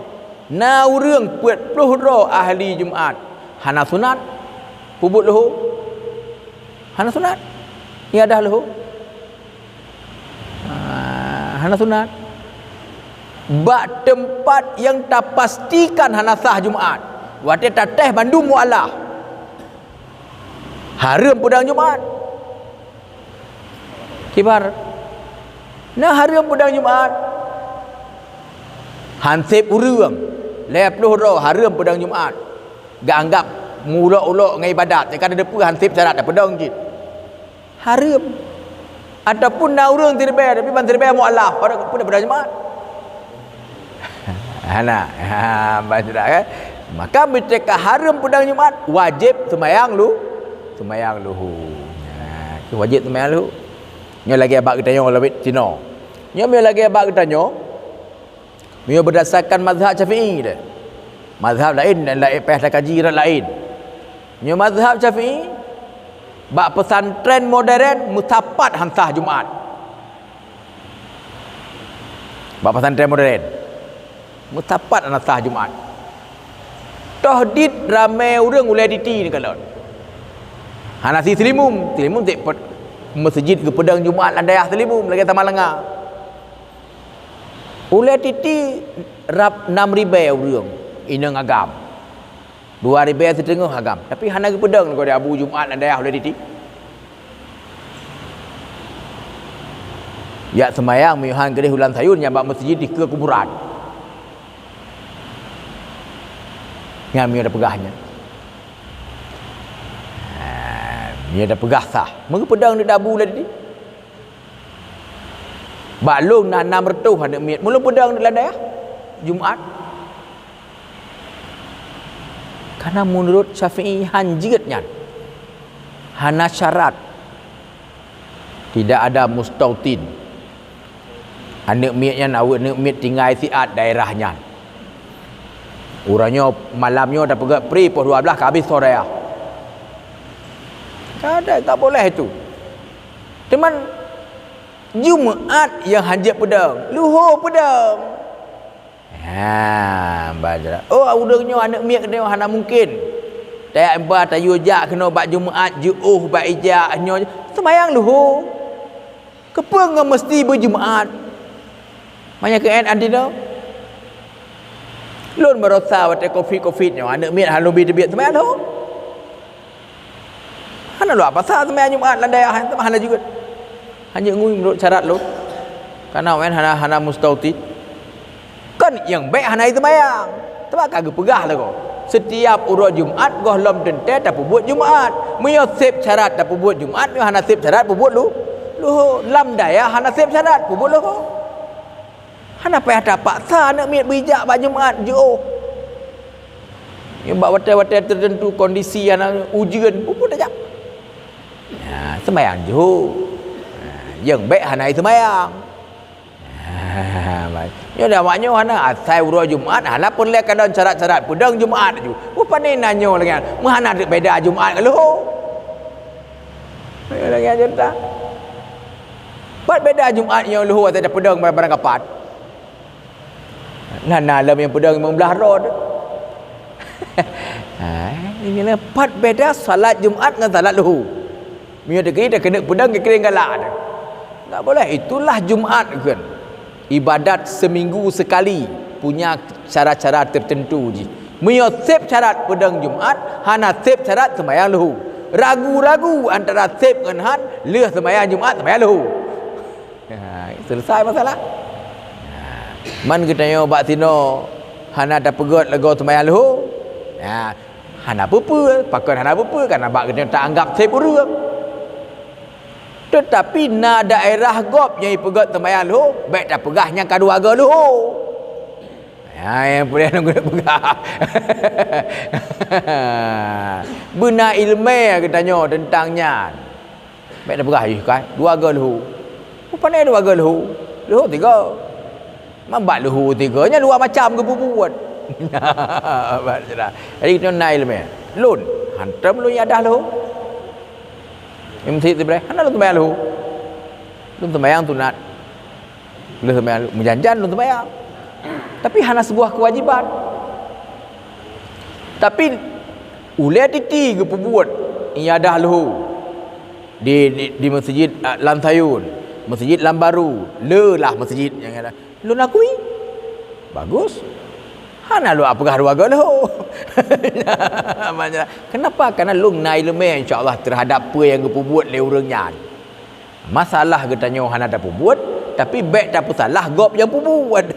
na ureueng peuet ploh droe ahli Jumat, hana sunat peubuet leuho. Hana sunat. Iadah leuho. Ah, hana sunat. Bak teumpat nyang tapastikan hana sah Jumat, watèe tates bandum mualaf, hareuem peudong Jumat. Kiban na hareuem peudong Jumat? Han sép ureueng, lhèe ploh droe hareuem peudong Jumat. Geuanggab meuulok-ulok ngon ibadat, nyang ka tateupeue han sép syarat tapeudong cit. Hareuem. Ataupun na ureueng siribèe, tapi ban siribèe mualaf, pada peudong Jumat. Hana. Ha, bah sudah, kan? Maka meunyo ka hareuem peudong Jumat, wajéb seumayang lu-, seumayang luho. Ha, itu wajéb seumayang luho. Nyoe lagèe bak geutanyoe lawét sinoe. Nyoe meunyo lagèe bak geutanyoe, Meunyoe beurdasarkan mazhab Syafi'i deh. Mazhab laén dan laén payah takaji rot laén. Meunyoe mazhab Syafi'i, bak pesantren modern meusapat han sah Jumat. Bak pesantren modern, meusapat han sah Jumat. Toh dit ramé ureuëng ulée titi neukalon. Hana si Seulimum, Seulimum cit pe-, meuseujid geupeudong Jumat lam dayah Seulimum lagée Samalanga. Ulée titi rab nam ribée ureuëng inong agam. Dua ribée siteungoh agam. Tapi hana geupeudong lé Abu Jumat lam dayah ulée titi. Jak seumayang miyuhan keudeh u Lam Sayun nyang bak meuseujid dikeue kuburan. Nyan meunyoe tapeugah nyan. Ha, meunyoe tapeugah sah. Meugeupeudong di Abu ulée titi. Bak lôn na nam reutôh aneuëk miet, meulôn peudong di lam dayah Jumat. Karena meunurot Syafi'i han jeuet nyan. Hana syarat. Tidak ada mustautin. Aneuëk miet nyan aweuek aneuëk miet tinggai siat daerah nyan. Uroe nyoe malam nyoe tapeugét pri poh dua belas ka habéh soe dayah. Kada, tak boleh itu. Teuma Jumat nyang han jeuet peudong, luho peudong. Ha, baca. Oh, ureuëng nyoe aneuëk miet nyoe hana mungkin. Tajak ba tayue jak keunoe bak Jumat, jiôh bak ijak nyoe. Seumayang luho. Keupeue ngon meusti beujumat? Manyang keu ét andinoe. Lôn barosa watée covid-covid nyoe, aneuëk miet hana lôn bi teubiet seumayang luho. Hana lôn apasa seumayang Jumat lam dayah, teuma hana jeuet. Hana jeuet ngui meunurot syarat lôn. Karena wen hana, hana mustautin. Kon nyang bék hana jiseumayang. Teuma ka geupeugah lagoe, setiap uroe Jumat gohlom teuntée tapeubuet Jumat. Meunyoe seb syarat tapeubuet Jumat, meunyoe hana seb syarat peubuet lu, luho. Lam dayah hana seb syarat peubuet luho. Hana payah tapaksa aneuëk miet beujak bak Jumat jiôh. Nyoe bak watée-watée teuteuntu kondisi hana ujeuen, peubuet tajak. Ya, seumayang jiôh. Ya, nyang bék hana jiseumayang. Nyoe dah awak nyoe hana asai uroe Jumat, hana peureulée keudong syarat-syarat peudong Jumat ju. Bukon pane na nyoe lagée nyan, meuhana beda Jumat ngon luho. Lagée nyan ceurita. Pat beda Jumat ngon luho asai tapeudong barang-barang kapat. Na, na lom nyang peudong limong blaih droe. Ha, ini lah pat beda salat Jumat ngon salat luho. Meunyoe teukeuri takeuneuk peudong keu keuring galak teuh. Tak boleh, itulah Jumat kan. Ibadat seminggu sekali punya cara-cara tertentu jih. Meunyoe seb syarat peudong Jumat, hana seb syarat seumayang luho. Ragu-ragu antara seb ngon han, lheueh seumayang Jumat, seumayang luho. Ha, selesai masalah. Ha, man geutanyoe bak sinoe hana tapeugét lagoe seumayang luho. Ha, hana peue-peue, pakon hana peue-peue, karena bak geutanyoe taanggab seb ureuëng. Teutapi na daerah gob nyang jipeugét seumayang luho, bék tapeugah nyang ka dua goe luho. Ha, nyang peue nyang geupeugah. Beuna iéleumé geutanyoe teuntang nyan. Bék tapeugah, "Ih, kai, dua goe luho." Bukon pane dua goe luho. Luho tiga. Meubat luho tiga, nyan dua macam geupeubuet. Jadi, keunoe na iéleumé. Lôn, hantom lôn iadah luho. Imeuseujid sibreh, hana lôn seumayang luho. Lôn seumayang sunat. Lôn seumayang, meujan-jan lôn seumayang. Tapi hana seubuah keuwajiban. Tapi ulée titi geupeubuet iadah luho di, di, di meuseujid, ah, Lam Sayun, meuseujid Lam Baru, le lah meuseujid nyang ada. Lôn akui. Bagus. Hana lôn peugah dua goe luho. Kenapa? Karena lôn na iéleumé, insya Allah, terhadap peue nyang geupeubuet lé ureuëng nyan. Masalah geutanyoe hana tapeubuet, tapi bék tapeusalah gob nyang peubuet.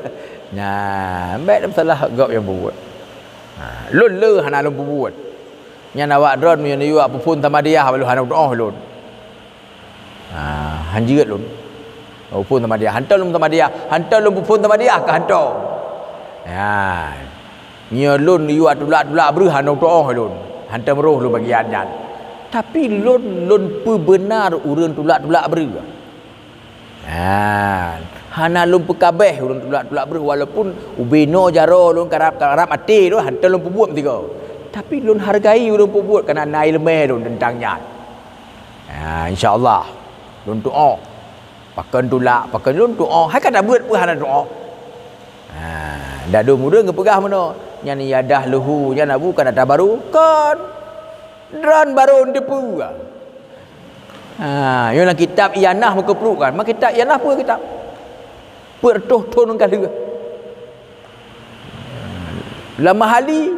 Nyan, bék tapeusalah gob nyang peubuet. Ha, lôn le hana lôn peubuet. Nyan awak droe meunyoe neuyue peuphon Samadiyah, bak lôn hana tuoh lôn. Ha, han jeuet lôn. Peuphon Samadiyah, hantom lôn Samadiyah, hantom lôn peuphon Samadiyah ka hantom. Ha. Nyoe lôn yue tulak-tulak breueh hana tuoh lôn. Hantom roh lôn bagian nyan. Tapi lôn, lôn peubeunar ureuëng tulak-tulak breueh. Ha. Hana lôn peukabeh ulôn tulak-tulak breuh, walaupun ubé noe jaroe lôn karab, karab até lôn, hantom lôn peubuet meusigoe. Tapi lôn hargai ulôn peubuet, kana na ileumé lôn teuntang nyan. Ha, insya Allah, lôn tuoh. Pakon tulak, pakon lôn tuoh, hai ka tabeuet peue hana tuoh. Ha, dadôh ureuëng geupeugah meunoe, nyan iadah leuhu, nyan abu kana tabaru, kon. Droen baru teupeue. Ha, nyoe lam kitab Ianah meukeuprukan. Ma kitab Ianah peue kitab? Peuet reutôh thon ka lheueh. Lam Mahali,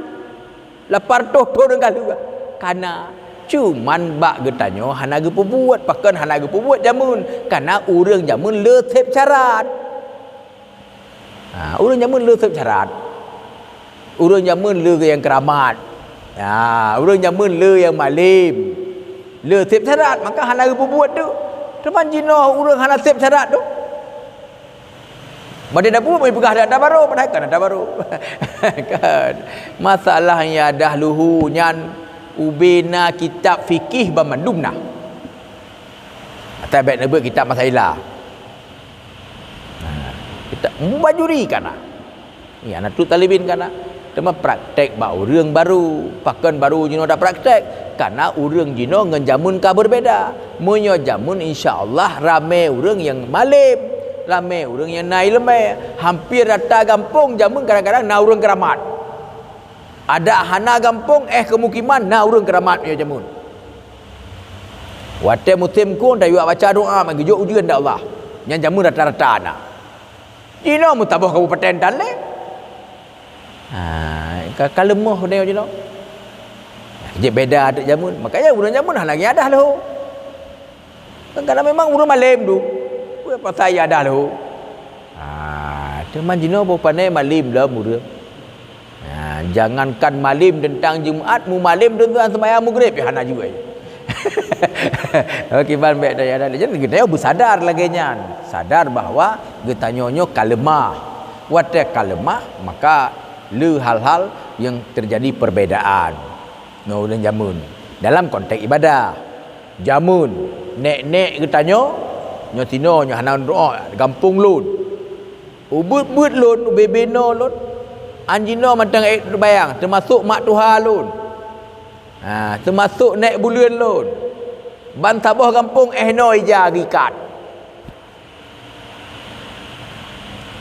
lapan reutôh thon ka lheueh. Kana, cuman bak geutanyoe hana geupeubuet, pakon hana geupeubuet jameun. Kana ureuëng jameun le seb syarat. Ha, ureuëng jameun le seb syarat. Ureuëng jameun le nyang keuramat. Ha, ureuëng jameun le nyang malem. Le seb syarat, maka hana geupeubuet tu. Teuma jinoe ureuëng hana seb syarat tu. Bak dapu meupeugah dak tabaru, padahai kan tabaru. Kan. Masalah iadah leuhu nyan ubé na kitab fikih banmandum na. Atai bék neubeuet kitab Masailah. Ha, kitab Bajuri kana. Ya, na tu talibin kana. Teuma praktek bak ureuëng baru. Pakon baru jinoe dak praktek? Kana ureuëng jinoe ngon jameun ka berbeda. Meunyoe jameun insya Allah ramé ureuëng nyang malem, ramé ureuëng nyang na ileumé. Hampir rata gampông jameun kadang-kadang na ureuëng keuramat. Adak hana gampông eh keumukiman na ureuëng keuramat meunyoe jameun. Watée musém kon tayue baca doa meugeujok ujeuen dak Allah. Nyan jameun rata-rata na. Jinoe meusaboh kabupaten tan lé. Ha, ka, ka leumoh nyoe jinoe. Jeuet beda teuk jameun. Makanya ureuëng jameun hana lagi adah leuho. Kan kadang memang ureuëng malem tu. Peue pasai adah leuho. Ha, teuma jinoe boh pané malem lom ureuëng. Ha, jangankan malem teuntang Jumat, mumalem teuntang seumayang Maghrib ya hana jeuet. Kiban bék daya dan jadi geutanyoe beusadar lagée nyan. Sadar bahwa geutanyoe nyoe ka leumah. Watée ka leumah, maka le hal-hal yang terjadi perbedaan. Nyoe ulôn jameun dalam konteks ibadah. Jameun nek-nek geutanyoe nyoe tinoe nyoe hana droe gampông lôn. Ubeuet-beuet lôn, ubé-bé noe lôn. Anjinoe mantong ék teubayang, teumasok mak tuha lôn. Ha, teumasok nek buleuen lôn. Ban saboh gampông eh noe ija geuikat.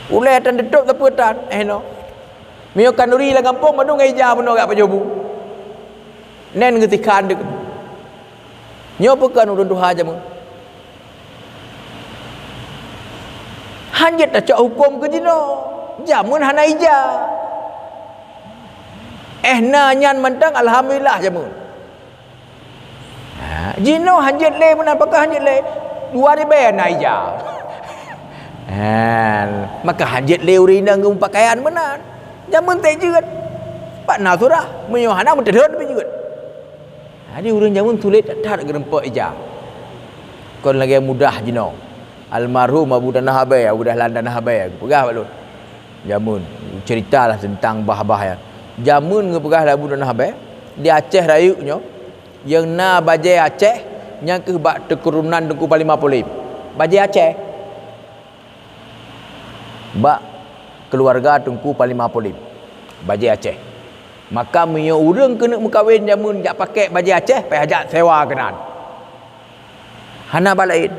Ulée tan teutôb sapeue tan eh noe. Meunyoe khanuri lam gampông bandum ngon ija bunoe gak pajoh bu. Nen geutikhan deuk. Nyoe peue kön ulôn tuha jameun. Hanjeuet tacok huköm keu jinoe. Jameun hana ija. Eh na nyan mantong alhamdulillah jameun. Ha, jinoe hanjeuet lé meunan, pakon hanjeuet lé? Dua ribée na ija. Ha, maka hanjeuet lé ureuëng inong geumeupakean meunan. Jameun teuh jeuet. Pat na surah, meunyoe hana meuteulhon pih jeuet. Jadi ureuëng jameun sulet that-that geurumpok ija. Kon lagée mudah jinoe. Almarhum Abu Tanah Abée, Abu Dahlan Tanah Abée, geupeugah bak lôn. Jameun, ceritalah teuntang bah-bah nyan. Jameun geupeugah lé Abu Tanah Abée, di Aceh Rayeuk nyoe, nyang na bajée Aceh, nyang kheueh bak keuturonan Teungku Panglima Polém. Bajée Aceh. Bak keuluwarga Teungku Panglima Polém. Bajée Aceh. Maka meunyoe ureuëng keuneuk meukawen jameun jak pakèk bajée Aceh, payah jak sewa keunan. Hana bak laén.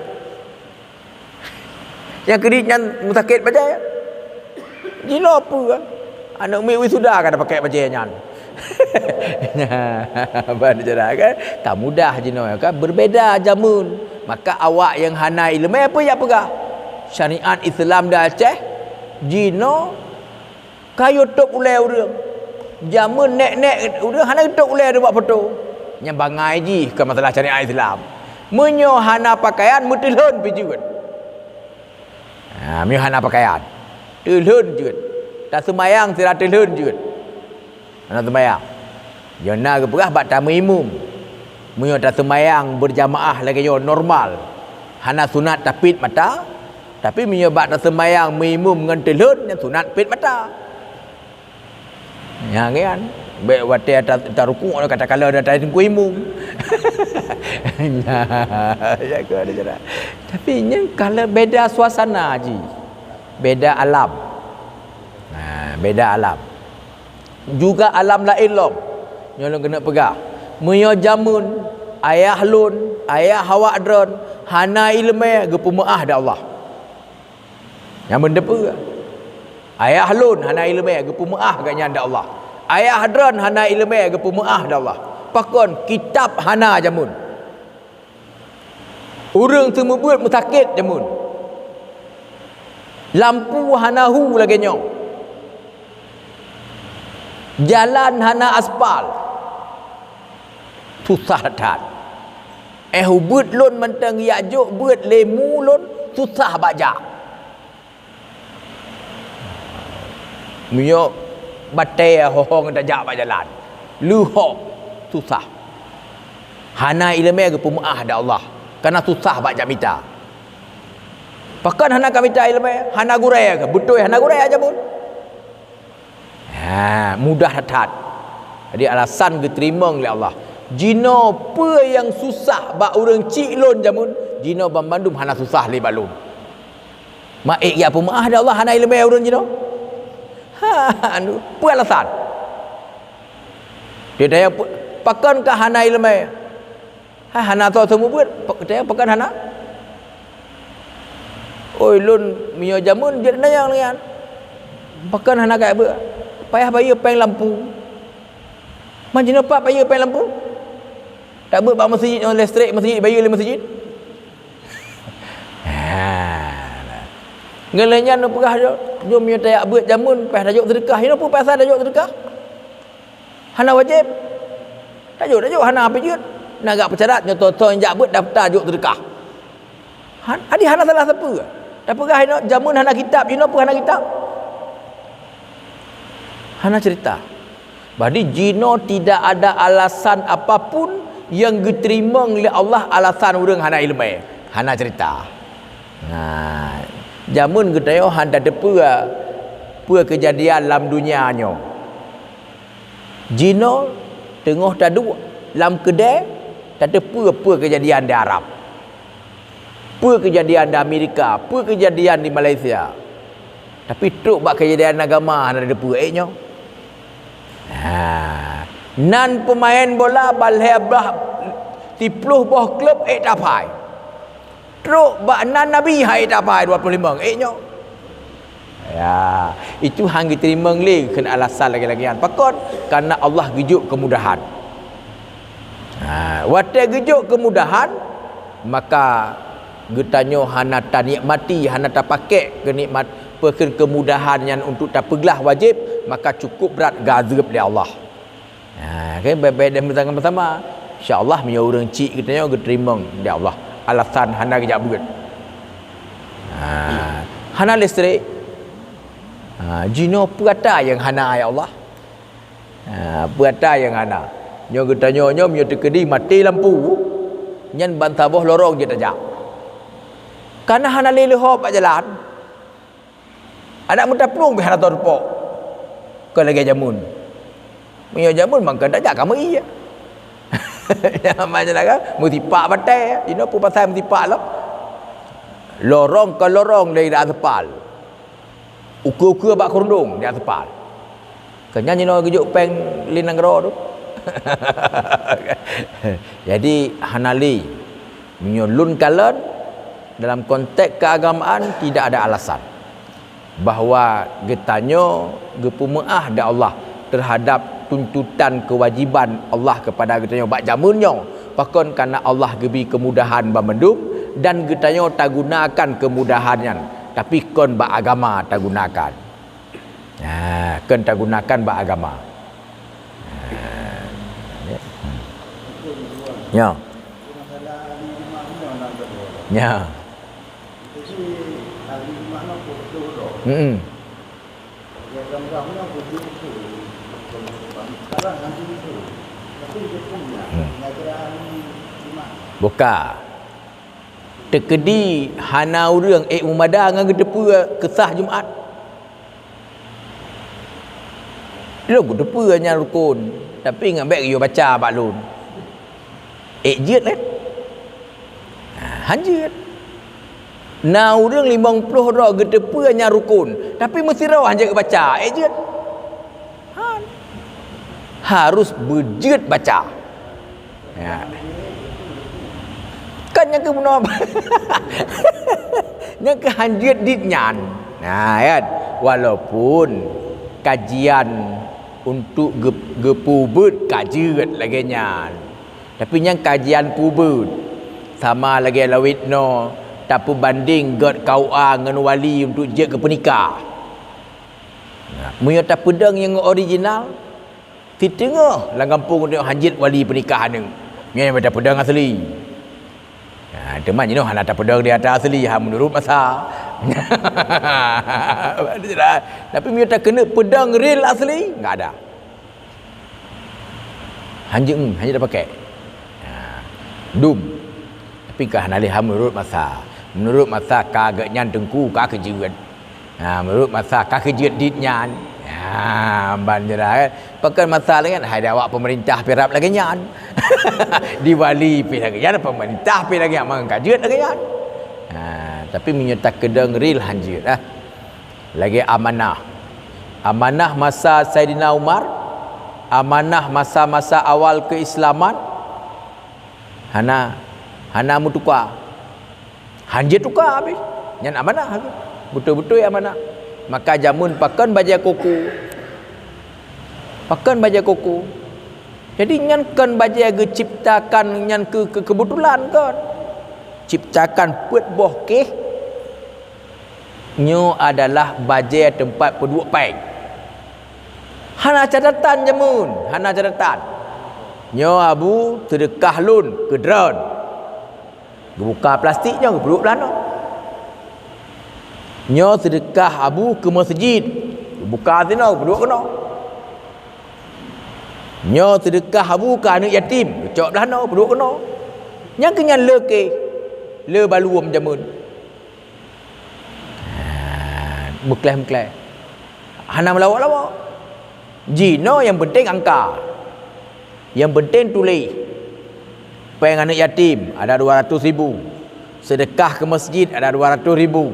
Nyang keudit nyan meusakét bajée. Jinoe peue? Aneuk miet wisuda ka tapakèk bajée nyan. Ban cara kan? Ka mudah jinoe kan? Berbeda jameun. Maka awak nyang hana iéleumé peue jak peugah? Syariat Islam di Aceh jinoe ka yue tôb ulée ureuëng. Jameun nek-nek ureuëng hana geutôb ulée bak foto. Nyang bangai jih keu masalah syariat Islam. Meunyoe hana pakaian, meuteulhon pih jeuet. Ha, meunyoe hana pakaian, teulhon jeuet. Taseumayang sira teulhon jeuet. Hana seumayang. Nyoe na geupeugah bak tameuimum. Meunyoe taseumayang beujamaah lagée nyoe normal, hana sunat tapiet mata, tapi meunyoe bak taseumayang meuimum ngon teulhon, nyan sunat piet mata. Nyan kan, bék watée ta-, tarukuk ka takalon ata teungku imum. Nyan, ya ke ada cara. Tapi nyan kalau beda suasana jih. Beda alam. Ha, beda alam. Juga alam laén lom. Nyoe lôn keuneuk peugah. Meunyoe jameun, ayah lôn, ayah awak droen, hana iéleumé, geupeumeuáh di Allah. Nyan beutôi peue? Ayah lôn hana iéleumé, geupeumeuáh gobnyan di Allah. Ayah droen hana iéleumé, geupeumeuáh di Allah. Pakon? Kitab hana jameun. Ureuëng seumeubeuet meusakét jameun. Lampu hana hu lagée nyoe. Jalan hana aspal. Susah that. Eh, ubeuet lôn mantong geujak jok beuet lé mu lôn, susah bak jak. Meunyoe batée ho-ho ngon tajak bak jalan, leuhok, susah. Hana iéleumé geupeumeuáh di Allah, kareuna susah bak jak mita. Pakon hana ka mita iéleumé? Hana gurée kah? Beutôi hana gurée jameun. Ha, mudah that. Jadi alasan geuteurimong lé Allah. Jinoe peue nyang susah bak ureuëng chik lôn jameun, jinoe banmandum hana susah lé bak lôn. Mak ék ya peumeuáh di Allah hana iéleumé ureuëng jinoe? Ha, anu, peue alasan? Dia tanya, "Pe-, pakon kah hana iéleumé?" Ha, hana soe seumeubeuet, pe-, tanya, "Pakon hana?" "Oi, lôn meunyoe jameun jeuet nanyang nyan. Pakon hana ka beuet? Payah bayeue péng lampu." "Man jinoe pat bayeue péng lampu? Tabeuet bak meuseujid nyoe listrik meuseujid, bayeue lé meuseujid." Ha, nah. Ngon lagée nyan neupeugah jok, jom nyoe tajak beuet jameun, payah tajok seudeukah. Inoe peue pasal tajok seudeukah? Hana wajéb. Tajok, tajok, hana pih jeuet. Na gak peucadat nyoe, toh-toh jak beuet daftar jok seudeukah. Han-, adi hana salah sapeue. Tapeugah inoe jameun hana kitab, inoe peue hana kitab? Hana cerita. Berarti jinoe tidak ada alasan apapun nyang geuteurimong lé Allah alasan ureuëng hana iéleumé, hana cerita. Nah, jameun geutanyoe hana tateupeue peue keujadian lam dunia nyoe. Jinoe teungoh taduek lam keudée, tateupeue peue keujadian di Arab. Peue keujadian di Amerika, peue keujadian di Malaysia. Tapi trok bak keujadian agama hana tateupeue ék nyoe. Ha, nan peumaén bola bak lhée blaih siploh boh klub ék taphai. Trok bak nan nabi hai taphai dua ploh limong ék nyoe. Ya, itu han geuteurimong lé kheun alasan lagée-lagée nyan. Pakon? Karena Allah geujok keumudahan. Ha, watée geujok keumudahan, maka geutanyoe hana tanikmati, hana tapakék keunikmat, peue kheun keumudahan nyan untuk tapeuglah wajéb, maka cukup brat geuazeueb lé Allah. Ha, kan, baik-baik dan bersama-sama. Insya Allah, meunyoe ureuëng chik geutanyoe geuteurimong lé Allah. Alasan hana geujak beuet. Ha, hana listrik. Ha, jinoe peue ata nyang hana, ya Allah? Ha, peue ata nyang hana? Nyoe geutanyoe nyoe meunyoe teukeudi maté lampu, nyan ban saboh lorong jeuet tajak. Kana hana lé leuhop bak jalan. Adak meutaplueng pih hana teureupok. Kon lagée jameun. Meunyoe jameun mangkon tajak ka meu-ie. Nyan macam kan, meusipak batée. Inoe peue pasai meusipak lom? Lorong ka lorong dari aspal. Ukeue-ukeue bak keurundong di aspal. Keu nyan jinoe geujok péng lé nanggroe tu. Jadi, hana lé. Meunyoe lôn kalon, dalam konteks keagamaan, tidak ada alasan bahwa geutanyoe geupeumeuáh di Allah terhadap tuntutan kewajiban Allah kepada geutanyoe bak jameun nyoe. Pakon? Karena Allah geubri keumudahan banmandum dan geutanyoe tagunakan keumudahan nyan. Tapi kon bak agama tagunakan. Ha, kon tagunakan bak agama. Ha. Ya. Ya. Hmm. Hmm. Buka. Teukeudi hana ureuëng ék meumada ngon geuteupeue keusah Jumat. Lôn geuteupeue nyan rukon, tapi ngon bék geuyue baca bak lôn. Ék jeuet kan? Ha, han jeuet. Na ureuëng limong ploh droe geuteupeue nyang rukon, tapi meusidroe hana jeuet baca, eh jeuet. Harus beujeuet baca. Ya. Kan nyang keu bunoe, nyang keu hanjeuet dit nyan. Nah, kan? Walaupun kajian untuk geu-, geupubeuet ka jeuet lagée nyan. Tapi nyang kajian pubeuet sama lagée lawét noe tapeubandeng gét K U A ngon wali untuk jeuet keu peunikah. Nah, meunyoe tapeudong nyang original, siteungoh lam gampông nyoe hanjeuet wali peunikah aneuëk. Nyoe nyang tapeudong asli. Ha, teuma jinoe hana tapeudong di ata asli, ha, meunurot masa. Tapi meunyoe takeuneuk peudong real asli, enggak ada. Hanjeuet, hanjeuet tapakai. Ha, dum. Tapi ka hana lé, ha, meunurot masa. Meunurot masa ka gét nyan teungku ka keujeuet. Ha, meunurot masa ka keujeuet dit nyan. Ha, ban jeuet, eh. Pakon masa lagée nyan, hai di awak peumeurintah pirab lagée nyan. Di wali pih lagée nyan, peumeurintah pih lagée nyan, mangat ka jeuet lagée nyan. Ha, tapi meunyoe takeudong real hanjeuet, ah. Lagée amanah. Amanah masa Saidina Umar, amanah masa-masa awal keuislaman, hana, hana meutuka. Hanjeuet tuka habéh. Nyan amanah tu. Beutôi-beutôi amanah. Maka jameun pakon bajée koko. Pakon bajée koko. Jadi nyan kon bajée geuciptakan nyan keu, keu keubeutulan kon. Ciptakan peuet boh kéh. Nyoe adalah bajée teumpat peuduek péng. Hana catatan jameun, hana catatan. Nyoe Abu seudeukah lôn keu droen. Geubuka plastik nyoe geupeuduek blah noe. Nyoe seudeukah Abu keu meuseujid. Geubuka sinoe geupeuduek keunoe. Nyoe seudeukah Abu keu aneuëk yatim. Geucok blah noe geupeuduek keunoe. Nyang keu nyan le kéh, le baluem jameun. Ha, meukleh-meukleh. Hana meulawok-lawok. Jinoe nyang penting angka. Nyang penting tuléh. Péng aneuëk yatim ada dua ratus ribu. Seudeukah keu meuseujid ada dua ratus ribu.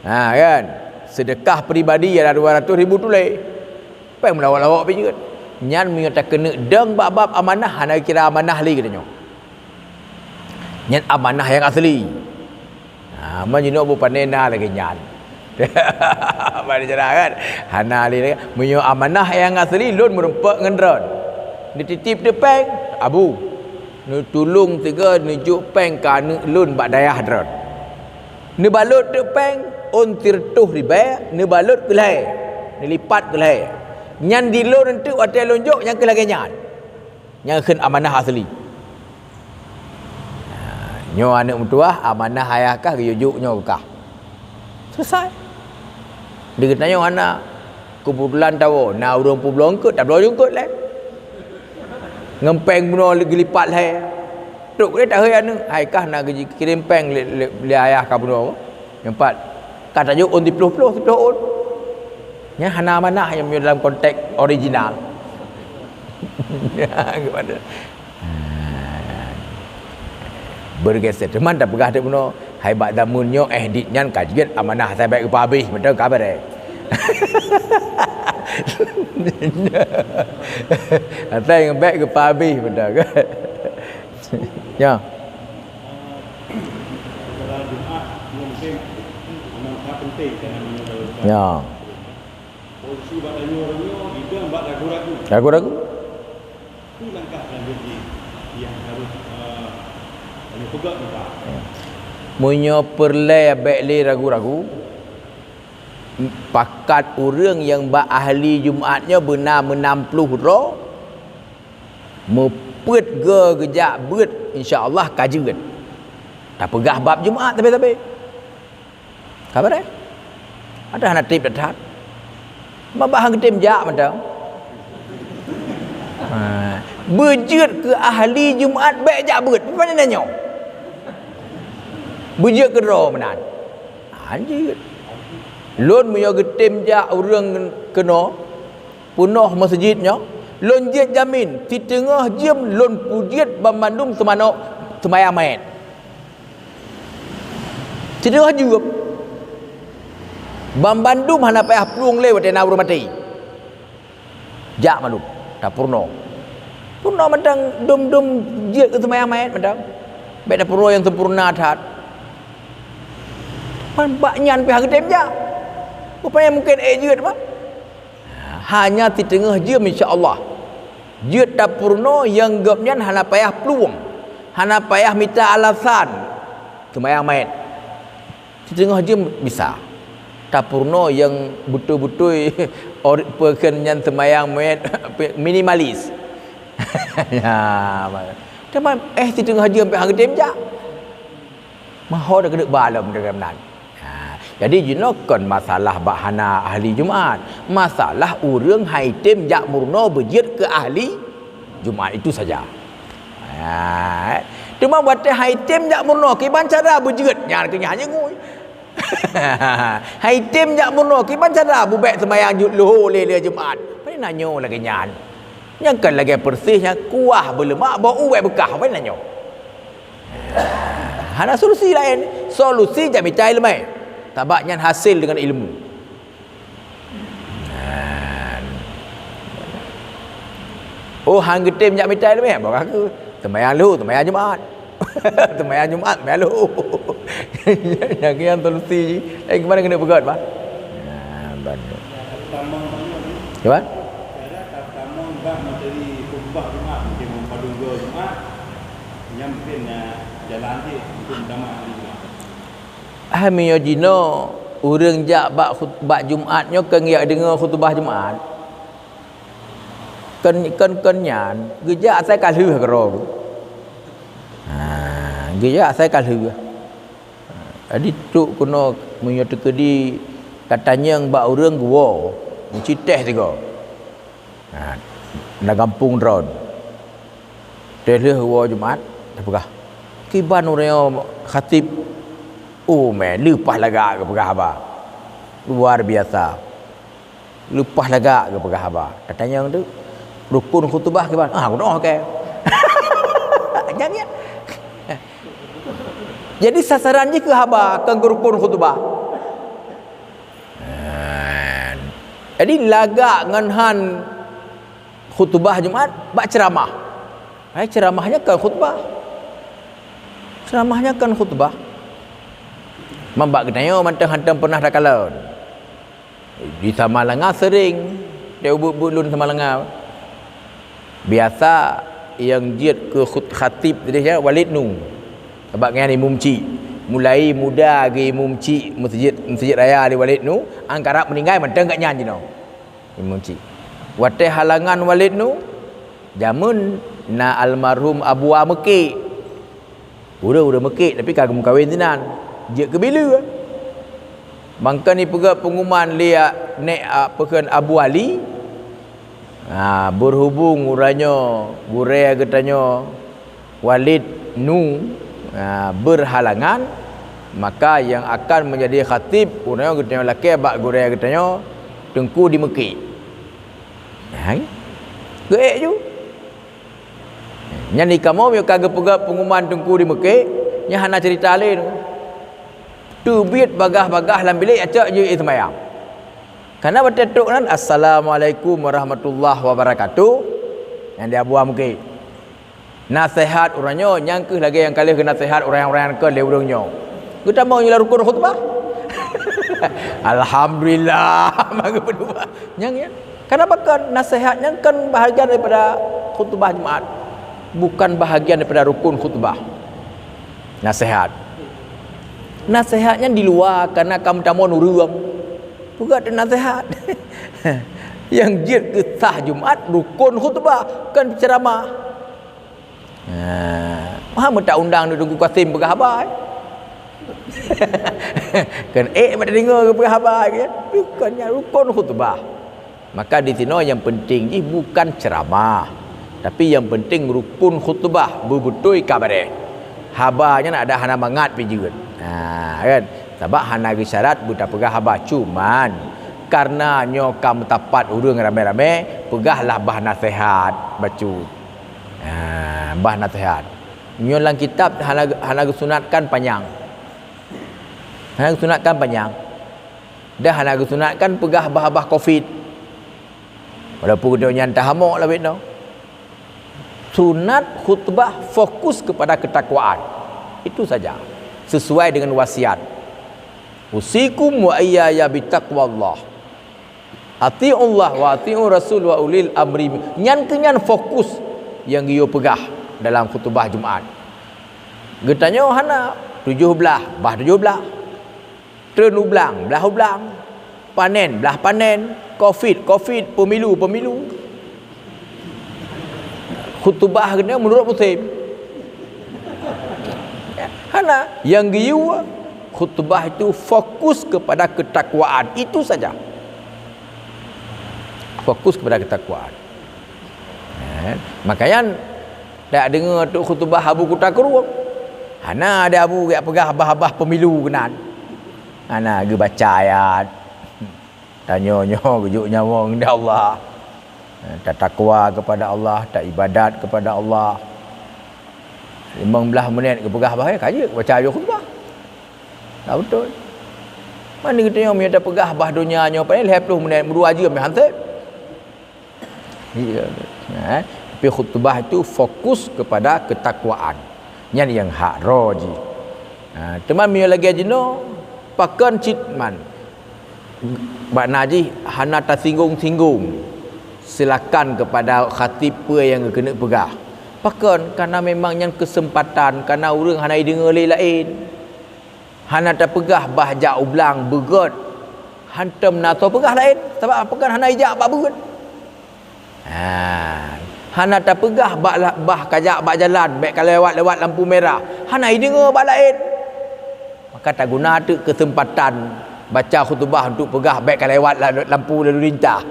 Ha, kan? Seudeukah pribadi ada dua ratus ribu tuléh. Péng meulawok-lawok pih jeuet. Nyan meunyoe takeuneuk dong bak bab amanah, hana kira amanah lé geutanyoe. Nyan amanah nyang asli. Ha, meunyoe bupanena lagée nyan. Bak cara kan? Hana lé lagée. Meunyoe amanah nyang asli, lôn meurumpok ngon droen. Neutitip teu péng, Abu. Neutulông sigoe neujok péng keu aneuëk lôn bak dayah droen. Neubalot teuk péng ôn sireutôh ribée, neubalot keu lhée, neulipat keu lhée. Nyan di lôn eunteuk watée lôn jok nyang keu lagée nyan. Nyang kheun amanah asli. Ha, nyoe aneuëk meutuwah, amanah ayah kah geuyue jok nyoe keu kah. Selesai. Di geutanyoe hana, keubeutulan tawoe, na ureuëng peubloe eungkôt, tabloe eungkôt lé. Ngon péng bunoe geulipatlah. Trok lé tahôi aneuëk, hai kah na geujikirém péng lé, lé, lé ayah ka bunoe. Nyang pat, ka tajok ôn siploh-ploh, siploh ôn. Nyan hana amanah nyang meunyoe dalam konteks original. Bergeser. Teuma tapeugah teuk bunoe, hai bak damun nyoe, eh, dit nyan ka jeuet amanah asai bék geupeuhabéh, meuteun ka beureh. Asai bék geupeuhabéh, meuteun ka. Ya. Ya. Ragu-ragu. Meunyoe peureulée bék lé ragu-ragu, pakat ureuëng nyang bak ahli Jumat nyoe beuna meunam ploh droe, meupeuet goe geujak beuet, insya Allah ka jeuet. Tapeugah bab Jumat sabe-sabe. Ka beureh. Ada hana treb that-that. Babah hang geutem jak mantong. Ha, beujeuet keu ahli Jumat bék jak beuet. Pane na nyoe? Beujeuet keu droe meunan. Ha, jeuet. Lôn meunyoe geutem jak ureuëng keunoe, peunoh meuseujid nyoe, lôn jeuet jamin, siteungoh jeuem lôn peujeuet banmandum seumanok seumayang mét. Siteungoh jeuem. Banmandum hana payah plueng lé watée na ureuëng maté. Jak mandum, tapeurunoe. Peurunoe mantong dum-dum jeuet keu seumayang manyét mantong. Bék tapeurunoe nyang sempurna that. Man bak nyan pih han geutem jak. Rupanya mungken ék jeuet mah. Hanya siteungoh jeuem insya Allah. Jeuet tapeurunoe nyang gobnyan hana payah plueng, hana payah mita alasan. Seumayang manyét. Siteungoh jeuem bisa. Tapeurunoe nyang beutôi-beutôi ori-, peue kheun nyan seumayang manyét minimalis. Ya, teuma éh siteungoh jeuem pih han geutem jak. Maho dah keuneuk ba lom dalam nan. Ha, jadi jinoe kon masalah bak hana ahli Jumat. Masalah ureuëng han item jak meurunoe beujeuet keu ahli Jumat itu saja. Ha, teuma watée han item jak meurunoe kiban cara beujeuet nyan keu nyan nyang ngui. Han item jak meurunoe kiban cara beubek seumayang ju-, leuho lé, lé Jumat. Pai nanyoe lagée nyan. Nyang kon lagée peureuseh nyang kuah beuleumak bak uwée beukah pai nanyoe. Hana solusi laén. Solusi jak mita iéleumé. Sabab nyan hasil deungon ilmu. Oh, han geutem jak mita iéleumé, bah ka keuh. Seumayang leuho, seumayang Jumat. Seumayang Jumat, seumayang leuho. Nyang nyan solusi jih. Eh, gimana keuneuk peugöt, bah? Nah, ban. Gimana? Hai meunyoe jinoe ureuëng jak bak khut-, bak Jumat nyoe keu geujak deungoe khutubah Jumat. Kon, kon, kon nyan, geujak asai ka lheueh keudroe. Ha, geujak asai ka lheueh. Jadi trok keunoe meunyoe teukeudi ka tanyong bak ureuëng geuwoe, meuci teh sigoe. Ha, na gampông droen. Teuh lheueh woe Jumat, tapeugah, "Kiban uroe nyoe khatib?" Oh, mé leupah lagak geupeugah haba. Luar biasa. Leupah lagak geupeugah haba. Tatanyong tu, "Rukun khutubah kiban?" "Ah, keunoe keu." Nyan, nyan. Jadi sasaran jih keu haba, kon keu rukun khutubah. Jadi lagak ngon han khutubah Jumat bak ceuramah. Hai ceuramah nyan kon khutubah. Ceuramah nyan kon khutubah. Man bak geutanyoe mantong hantom pernah takalon. Di Samalanga sering, di ubeut-ubeut lôn Samalanga. Biasa nyang jeuet keu khut-, khatib tadi ya, Walid Nu. Sabab nyan imum chik. Mulai muda geuimum chik meuseujid, meuseujid raya di Walid Nu, angkara meuninggai mantong gobnyan jinoe. Imum chik. Watée halangan Walid Nu, jameun na almarhum Abu Ameuke. Ureuëng-ureuëng Meukek, tapi ka geumeukawen sinan, jeuet keu bileue. Mangkon ipeugét peunguman lé a-, nèk a-, peukheun Abu Ali, ha, beureubông uroe nyoe gurée geutanyoe Walid Nu, ha, beurhalangan, maka nyang akan meujadi khatib uroe nyoe geutanyoe lakée bak gurée geutanyoe Teungku di Meukek. Ha, geuék ju. Nyan di kamoe meunyoe ka geupeugah peunguman teungku di Meukek, nyan hana ceurita lé nyoe. Teubiet bagaih-bagaih lam bilék, acok jeuet seumayang. Kana watée trok nan, "Assalamualaikum warahmatullahi wabarakatuh." Nyan di Abu Meukek. Naseuhat uroe nyoe nyang kheueh lagée nyang ka lheueh geunaseuhat ureuëng-ureuëng nyang kon lé ureuëng nyoe. Geutamong nyoe lam rukon khutbah. Alhamdulillah, maka berdua. Nyang ya. Kenapa kon naseuhat nyan kon bahagian daripada khutbah Jumat? Bukan bahagian daripada rukun khutbah. Naseuhat. Naseuhat nyan di luwa, karena kamoe tamong ureuëng. Peugah naseuhat. Nyang jeuet keu sah Jumat rukun khutbah, kon ceramah. Ha, ha, meuta undang Teungku Kasim peugah haba, eh. Kan ék bak deungoe geupeugah haba, kan? Rukon nyan, rukon khutbah. Maka di sinoe nyang penting jih bukan ceramah, tapi nyang penting rukon khutbah beubeutôi kabareh. Haba nyan ada hana mangat pih jeuet. Ha, kan? Sabab hana geusyarat beutapeugah haba, cuman karena nyoe ka meutapat ureuëng ramé-ramé, peugahlah bah naseuhat bacut. Ha, bah naseuhat. Nyoe lam kitab hana, hana geusunatkan panyang. Hana geusunatkan panyang. Dah hana geusunatkan peugah bah-bah covid. Walaupun geutanyoe nyan tahamok lawét nyoe. Sunat khutbah fokus kepada ketakwaan. Itu saja. Sesuai dengan wasiat. "Usikum wa iyaya bitaqwallah. Atiullah wa atiur rasul wa ulil amri." Nyan keuh nyan fokus nyang geuyue peugah dalam khutbah Jumat. Geutanyoe hana, tujoh blaih, bah tujoh blaih. Treun u blang, blaih u blang. Panen, blaih panen. Covid, covid. Pemilu, pemilu. Khutubah keunoe meunurot musim. Hana, nyang geuyue khutubah itu fokus kepada ketakwaan. Itu saja. Fokus kepada ketakwaan. Eh, makanya tak deungoe tu khutubah Abu Kuta Krueng. Hana ada Abu jak peugah bah-bah pemilu keunan. Hana geubaca ayat. Tanyoe nyoe geujok nyawöng di Allah. Eh, tatakwa kepada Allah, taibadat kepada Allah. Limong blaih menit geupeugah bah, eh, ka jeuet baca laju khutbah. Ka beutôi. Mani geutanyoe meunyoe tapeugah bah donya nyoe paléng lhèe ploh menit, meudua jeuem meuhan sép. Iya. Ha, tapi khutbah itu fokus kepada ketakwaan. Nyan nyang hak droe jih. Ha, teuma meunyoe lagèe jinoe, pakon cit man. Makna jih hana tasinggung-singgung. Silakan kepada khatib peue nyang geukeuneuk peugah. Pakon? Karena memang nyan keuseumpatan, karena ureueng hana jideungoe lé laén. Hana tapeugah bah jak u blang beugöt. Hantom na soe peugah laén, sabab pakon hana jijak bak beugöt. Ha, hana tapeugah bah, bah kajak bak jalan, bèk kalewat-lewat lampu merah. Hana jideungoe bak laén. Maka taguna teuk keuseumpatan baca khutubah untuk peugah bèk kalewat la-, lampu lalu lintah.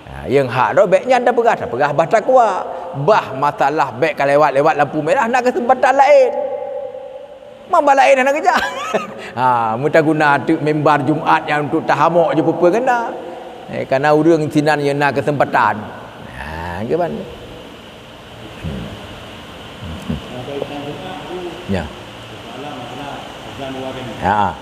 Ha, nyang hak droe bèk nyan tapeugah, tapeugah bah takwa. Bah masalah bèk kalewat-lewat lampu merah na keuseumpatan laén. Mamba laén hana geujak. Ha, meutaguna teuk mimbar Jumat nyan untuk tahamok jih peue-peue keunan. Eh, karena ureueng sinan nyang na keuseumpatan. Ha, kiban. Hmm. Ya. Ha.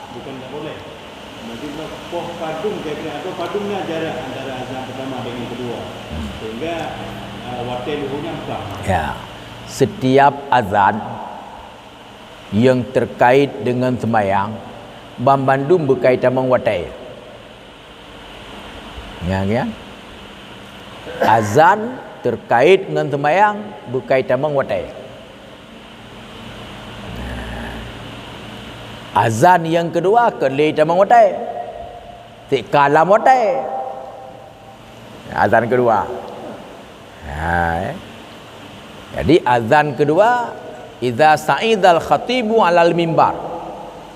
Poh padum kira-kira atau padum na jarak antara azan pertama dengan kedua. Sehingga, eh, watèe luhurnya buka. Ya. Setiap azan yang terkait dengan sembahyang, banmandum beukai tamong watèe. Nyan, nyan. Azan terkait ngon seumayang beukai tamong watèe. Azan nyang keudua kon lé tamong watèe. Teuk ka lam watèe. Azan keudua. Ha, eh. Jadi azan keudua, "Idza sa'idal khatibu 'alal mimbar."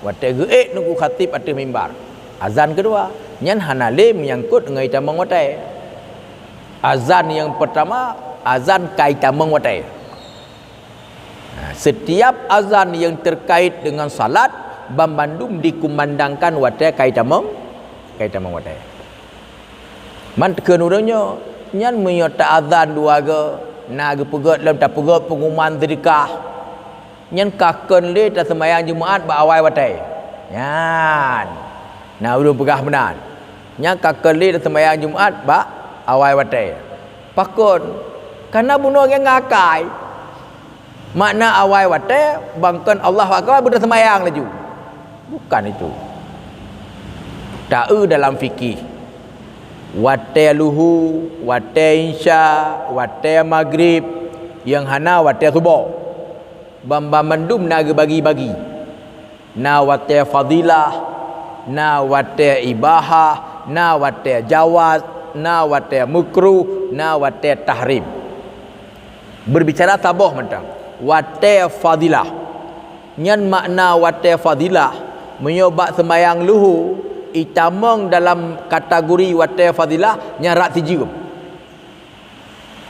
Watèe geuék Teungku Khatib ateueh mimbar. Azan keudua, nyan hana lé meunyangkot ngon itamong watèe. Azan nyang peurtama, azan ka itamong watèe. Nah, setiap azan yang terkait dengan salat, banmandum dikumandangkan watèe ka itamong, ka itamong watèe. Man teukheun ureueng nyoe, nyan meunyoe ta azan dua goe, na geupeugöt lom tapeugöt peunguman seudeukah, nyan ka kon lé taseumayang Jumat bak awai watèe. Nyan, na ureueng peugah meunan. Nyan ka kon lé taseumayang Jumat bak awai watèe. Pakon? Kareuna bunoe nyan ngakai. Makna awai watèe, ban kon Allahu Akbar, beuteuseumayang laju. Bukan itu. Taeu dalam fikih, watèe luhu, watèe insya, watèe magrib, nyang hana watèe suboh. Ban-, banmandum na geubagi-bagi. Na watèe fadilah, na watèe ibahah, na watèe jawaz, na watèe makruh, na watèe tahrim. Berbicara saboh mantong, watèe fadilah. Nyan makna watèe fadilah, meunyoe bak seumayang luhu, itamong dalam kategori watèe fadilah, nyan rab sijeuem.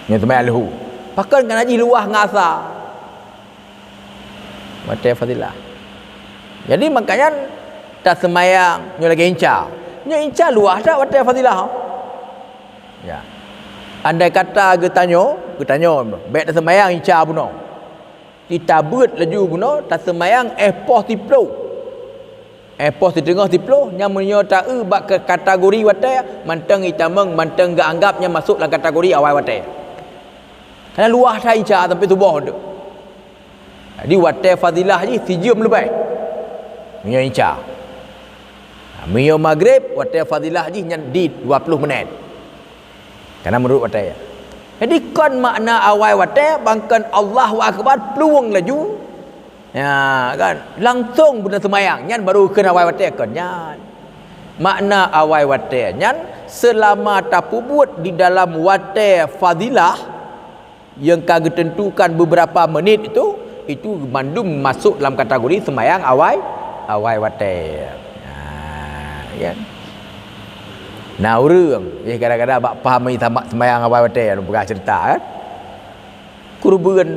Nyan seumayang luhu. Pakon? Kareuna jih luwah ngon asa. Watèe fadilah. Jadi, makanya taseumayang nyoe lagèe insya. Nyoe insya luwah that watèe fadilah. Ya. Andai kata geutanyoe, geutanyoe, bèk taseumayang insya bunoe. Kita beuet laju bunoe, taseumayang éh poh siplôh. Eh, poh siteungoh siploh, nyan meunyoe taeu bak ke-, kategori watée, mantong itamong, mantong geuanggab nyan masôk lam kategori awai watée. Karena luwah that isya sampai suboh tu. Jadi watée fadilah jih sijeuem leubeh. Meunyoe isya. Meunyoe maghrib, watée fadilah jih nyan di dua ploh menit. Karena menurut watée. Jadi kon makna awai watée, bangkon Allahu Akbar, plueng laju. Ya, kan? Langsung beuna seumayang, nyan baru kheun awai watée kon nyan. Makna awai watée nyan, seulama tapeubuet di dalam watée fadilah, nyang ka geuteuntukan beberapa menit itu, itu mandum masôk lam kategori seumayang awai, awai watée. Ha, ya. Na ureuëng, eh, kadang-kadang bak paham sama seumayang awai watée, peugah cerita, kan? Keureubeuen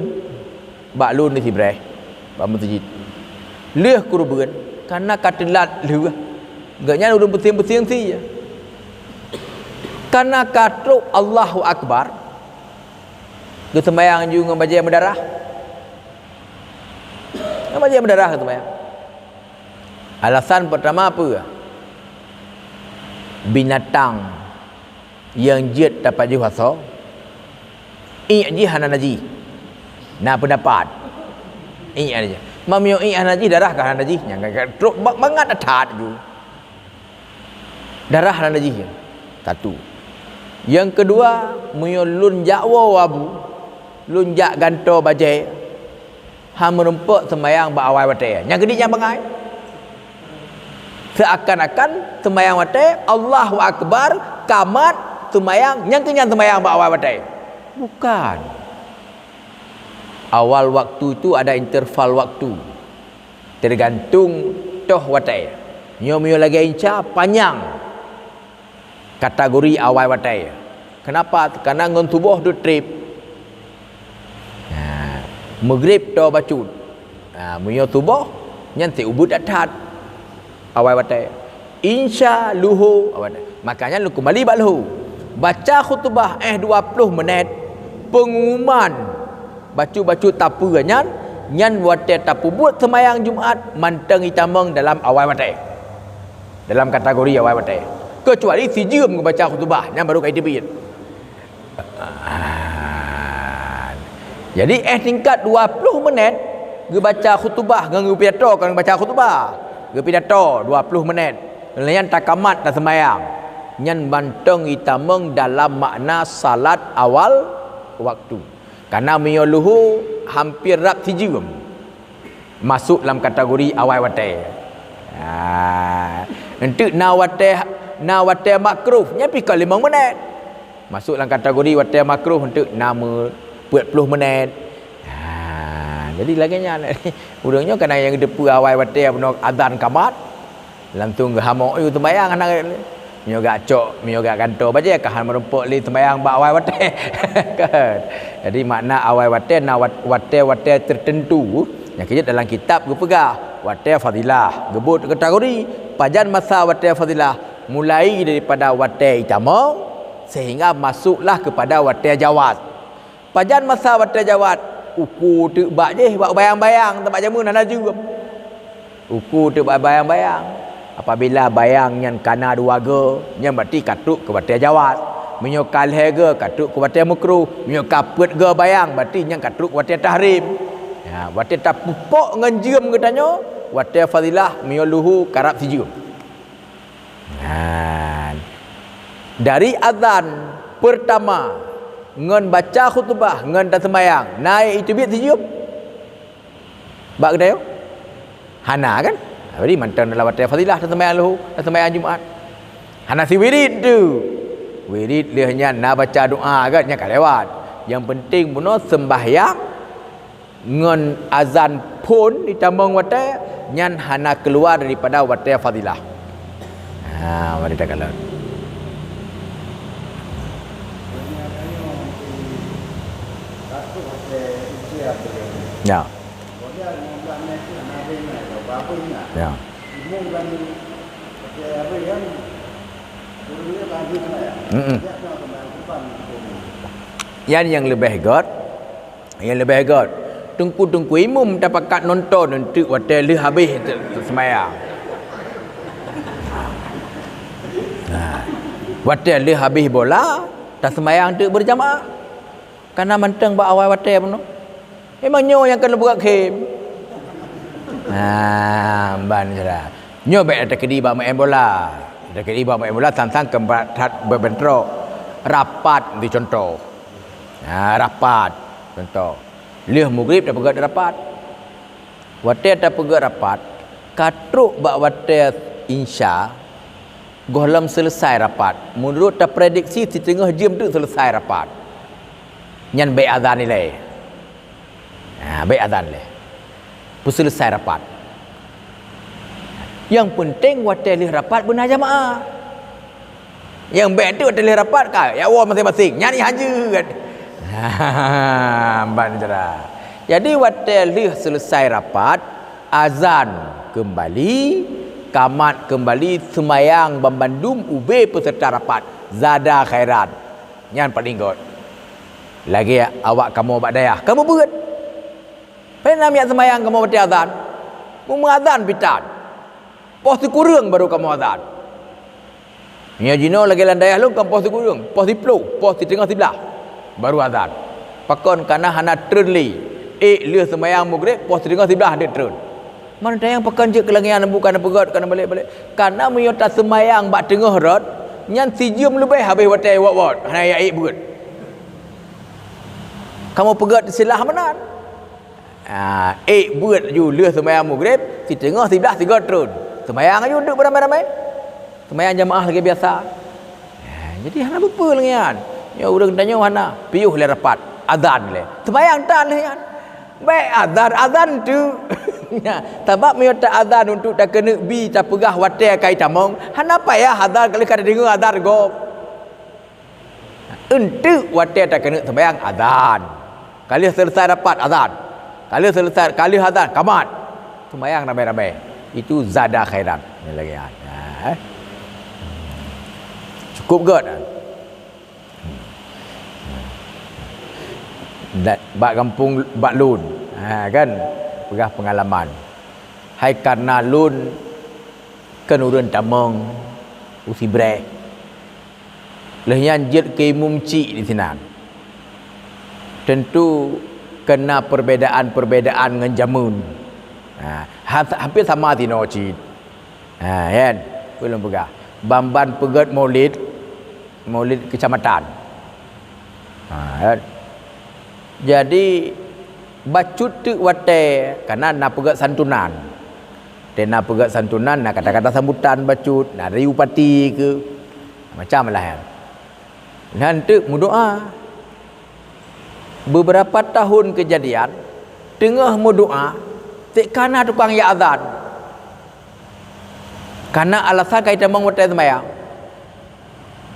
bak lôn di Sibreh, bak meuseujid. Lheueh keureubeuen, kana ka teulat lheueh. Gobnyan ureuëng pusing-pusing sie. Kana ka trok Allahu Akbar, geuseumayang ju ngon bajée meudarah. Ngon bajée meudarah geuseumayang. Alasan peurtama peue? Binatang nyang jeuet tapajoh asoe, iék jih hana najih. Na peundapat, iék hana najih. Meunyoe iék hana najih, darah ka hana najih. Nyang ka trok ba-, bangat that ju. Darah hana najih nyan. Satu. Nyang keudua, meunyoe lôn jak woe abu, lôn jak gantoe bajée, han meurumpok seumayang bak awai watée. Nyang keudeh nyang bangai. Seuakan-akan seumayang watée, Allahu Akbar, ka mat, seumayang, nyang keu nyan seumayang bak awai watée. Bukan. Awal waktu itu ada interval waktu. Tergantung toh watée. Nyoe meunyoe lagée inca, panyang kategori awai watée. Kenapa? Karena ngon suboh deuh treb. Ha, maghrib toe bacut. Ha, meunyoe suboh, nyan teuh ubit that-that awai watée. Inca, luho, awai watée. Makanya lôn keumbali bak luho. Baca khutubah éh dua ploh menit, peungumuman bacut-bacut tapeue nyan, nyan watée tapeubuet seumayang Jumat mantong itamong dalam awai watée. Dalam kategori awai watée. Kecuali sijeuem geubaca khutubah, nyan baru ka jiteubiet. Ah. Jadi, éh tingkat dua ploh menit geubaca khutubah ngon geupidato, kon geubaca khutubah. Geupidato dua ploh menit. Lheueh nyan takamat taseumayang. Nyan mantong itamong dalam makna salat awal waktu. Karena meunyoe luho hampir rab sijeuem masôk lam kategori awai watée. Ha, eunteuk na watée, na watée makruh, nyan pih ka limong menit. Masôk lam kategori watée makruh eunteuk na meu-, peuet ploh menit. Ha, jadi lagée nyan. Ureuëng nyoe kana nyang geuteupeue awai watée bunoe azan ka mat, langsung geuhamok yue seumayang hana. Meunyoe gak cok, meunyoe gak gantoe bajée ka han meurumpok lé seumayang bak awai watée. Kan? Jadi makna awai watée na wat-, watée-watée tertentu nyang keujeuet dalam kitab geupeugah, watée fadilah, geubot kategori, pajan masa watée fadilah, mulai daripada watée itamong sehingga masuklah kepada watée jawaz. Pajan masa watée jawaz, uku teuk bak jih bak bayang-bayang, teuk bak jameun hana jeuem. Uku teuk bak bayang-bayang. Apabila bayang nyan kana dua goe, nyan berarti ka trok keu watée jawaz. Meunyoe ka lhée goe, ka trok keu watée makruh. Meunyoe ka peuet goe bayang, berarti nyan ka trok keu watée tahrim. Ya, watée tapupok ngon jeuem geutanyoe, watée fadilah, meunyoe luho karab sijeuem. Nah, dari azan pertama ngon baca khutubah ngon taseumayang, na iteubiet sijeuem bak geutanyoe? Hana kan? Jadi mantong dalam watée fadilah taseumayang luho, taseumayang Jumat. Hana siwirit tu. Wirit lheueh nyan na baca doa kan, nyan ka lewat. Nyang penting bunoe sembahyang ngon azan phon itamong watée, nyan hana keuluwa daripada watée fadilah. Ha, mari takalon. Ya. Ya. Mm-mm. Nyan nyang leubeh göt. Nyang leubeh göt, teungku-teungku imum tapakat nonton eunteuk watée lheueh habéh te-, teuseumayang. Watée lheueh habéh bola, taseumayang teuk beurjamaah. Kana mantong bak awai watée bunoe. Memang nyoe nyang keuneuk buet khem. Ha, ban sira. Nyoe bék takeudi bak meu'en bola. Takeudi bak meu'en bola sang-sang keumbrat that beubentrok. Rapat di contoh. Ha, rapat contoh. Lheueh mugrib tapeugét rapat. Watée tapeugét rapat, ka trok bak watée insya, gohlom seuleusai rapat. Meunurot taprediksi siteungoh jeuem teuk seuleusai rapat. Nyan bék azan ilée. Ha, bék azan lé. Peuseuleusai rapat. Nyang peunteng watée lheueh rapat beuna jamaah. Nyang bék teuk watée lheueh rapat ka, ya Allah masing-masing. Nyan nyang hanjeuet. Ban sira. Jadi watée lheueh seuleusai rapat, azan keumbali, kamat keumbali, seumayang banmandum ubé peuseureuta rapat. Zada khairan. Nyan paléng göt. Lagée awak kamoe bak dayah, kamoe beuet. Hana miet seumayang kamoe watée azan. Meumeuazan pih tan. Poh sikureueng barô kamoe azan. Meunyoe jinoe lagée lam dayah lôn kon poh sikureueng, poh siplôh, poh siteungoh siblaih barô azan. Pakon kana hana treun lé. Ék lheueh seumayang mugrib poh siteungoh siblaih deuek treun. Man tayang pakon jeuet keu lagée nyan bukan peugét kana balek-balek. Kana meunyoe taseumayang bak teungoh rot, nyan sijeuem leubeh habéh watée wot-wot, hana jak ék beuet. Kamoe peugét silah meunan. Ah, ék beuet laju lheueh seumayang mugrib, siteungoh siblaih sigoe treun. Seumayang laju duek beuramai-ramai. Seumayang jamaah lagée biasa. Ah, jadi hana peue-peue lagée nyan. Nyoe ureuëng tanyoe hana, piôh lé rapat, azan lé. Seumayang tan lé nyan. Bék azan, azan tu. Nya, sabab meunyoe ta azan untuk takeuneuk bi tapeugah watée ka jitamong, hana payah azan ka lheueh ka tadeungoe azan gob. Eunteuk watée takeuneuk seumayang azan. Ka lheueh seuleusai rapat azan. Ka lheueh seuleusai, ka lheueh azan kamat. Seumayang ramé-ramé. Itu zada khairan. Nyan lagée nyan. Ha, eh. Cukup göt. Dat-, bak gampông bak lôn. Ha, kan? Peugah peungalaman. Hai kareuna lôn keu ureuëng tamong u Sibreh. Lheueh nyan jeuet keu imum chik disinan. Teuntu keuna perbedaan-perbedaan ngon jameun. Ha, ha, hampir sama sinoe cit. Ha, kan? Ulôn peugah. Ban-ban peugét maulid, maulid keucamatan. Ha, kan? Jadi, bacut teuk watée, kana na peugét santunan. Watée na peugét santunan, na kata-kata sambutan bacut, na riu pati keu, macam lah, kan? Nyan teuk meudoá. Beberapa tahun keujadian, teungoh meudoá, teuk kana tukang jak azan. Kana alasan ka jitamong watée seumayang.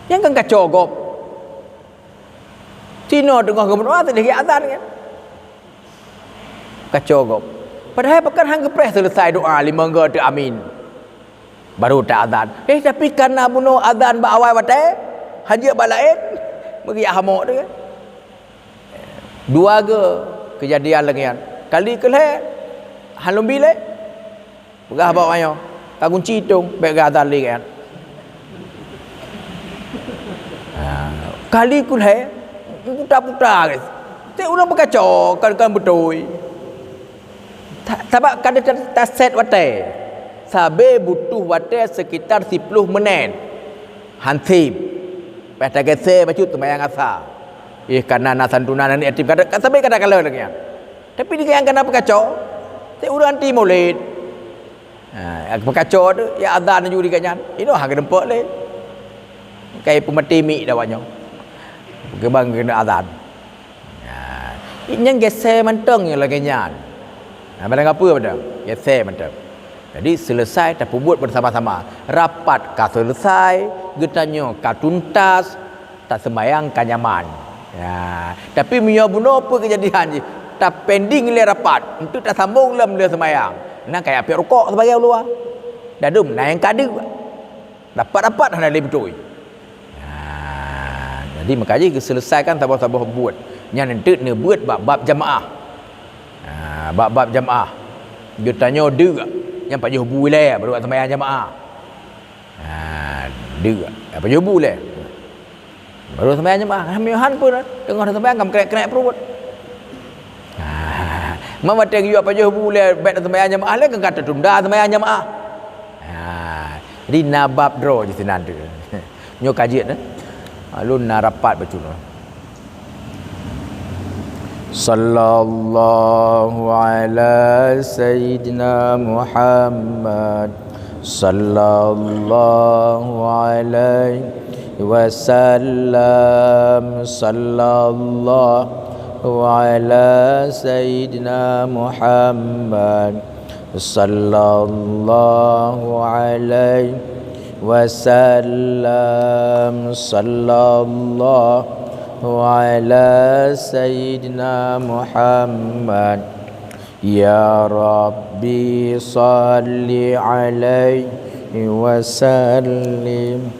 Nyan kan kacau gob. Sinoe teungoh geumeudoá, teuk jak azan kan. Kacau gob. Padahai pakon han geupreh seuleusai doá limong goe teuk amin. Baru ta azan. Eh, tapi kana bunoe azan bak awai watée, han jeuet bak laén, meugeuyak hamok tu kan. Dua goe keujadian lagée nyan. Kali keulhée, han lôn bi lé. Peugah bak awak nyoe, ka gunci itong, bék geuazan lé kan. Ha, kali keulhée, puta-puta ke. Tiep ureuëng beukacau, kan, kan beutôi. Ta-, sabab ka ta-, tasét watée. Sabe butuh watée sekitar siploh menit. Hansip. Bah tagése bacut seumayang asa. Eh, kana na santunan aneuk yatim, ka, ka sabe ka takalon lagée nyan. Tapi di nyang kana peukacau, tiep ureuëng anti maulid. Ha, peukacau tu, ya azan laju di gobnyan. Inoe han geuteumpok lé. Kai peumaté mik dah awak nyoe. Keubang keuneuk azan. Ha, nyang gésé mantong nyang lagée nyan. Ha, barang apa beutôi? Gésé mantong. Jadi, seuleusai tapeubuet beusama-sama. Rapat ka seuleusai, geutanyoe ka tuntas, taseumayang ka nyaman. Ya, tapi meunyoe bunoe peue keujadian jih, tapending lé rapat, untuk tasambong lom lé seumayang. Nyan kaya piep rukok sibagai u luwa. Dadum na nyang ka deuk. Rapat-rapat hana lé beutôi. Ya, jadi meukaji geuseuleusaikan saboh-saboh buet. Nyan eunteuk neubuet bak bab jamaah. Ha, bak bab jamaah. Geutanyoe deuk, nyan pajoh bu ilée baru seumayang jamaah. Ha, deuk. Apa jobu lé? Baru sembahyang jamaah. Meunyoe han pun, teungoh sembahyang ka meukrek-krek pruet. Ma watèe geuyue pajoh bu lé bèk sembahyang jamaah lé, ka tatunda sembahyang jamaah. Ha, jadi na bab droe jih sinan tu. Nyoe ka jeuet, eh. Lôn na rapat bacut. Sallallahu ala sayyidina Muhammad. Sallallahu alaihi wasallam. Sallallahu ala sayyidina Muhammad. Sallallahu alaihi wasallam. Sallallahu ala sayyidina Muhammad. Ya Rabbi, salli alaihi wasallim.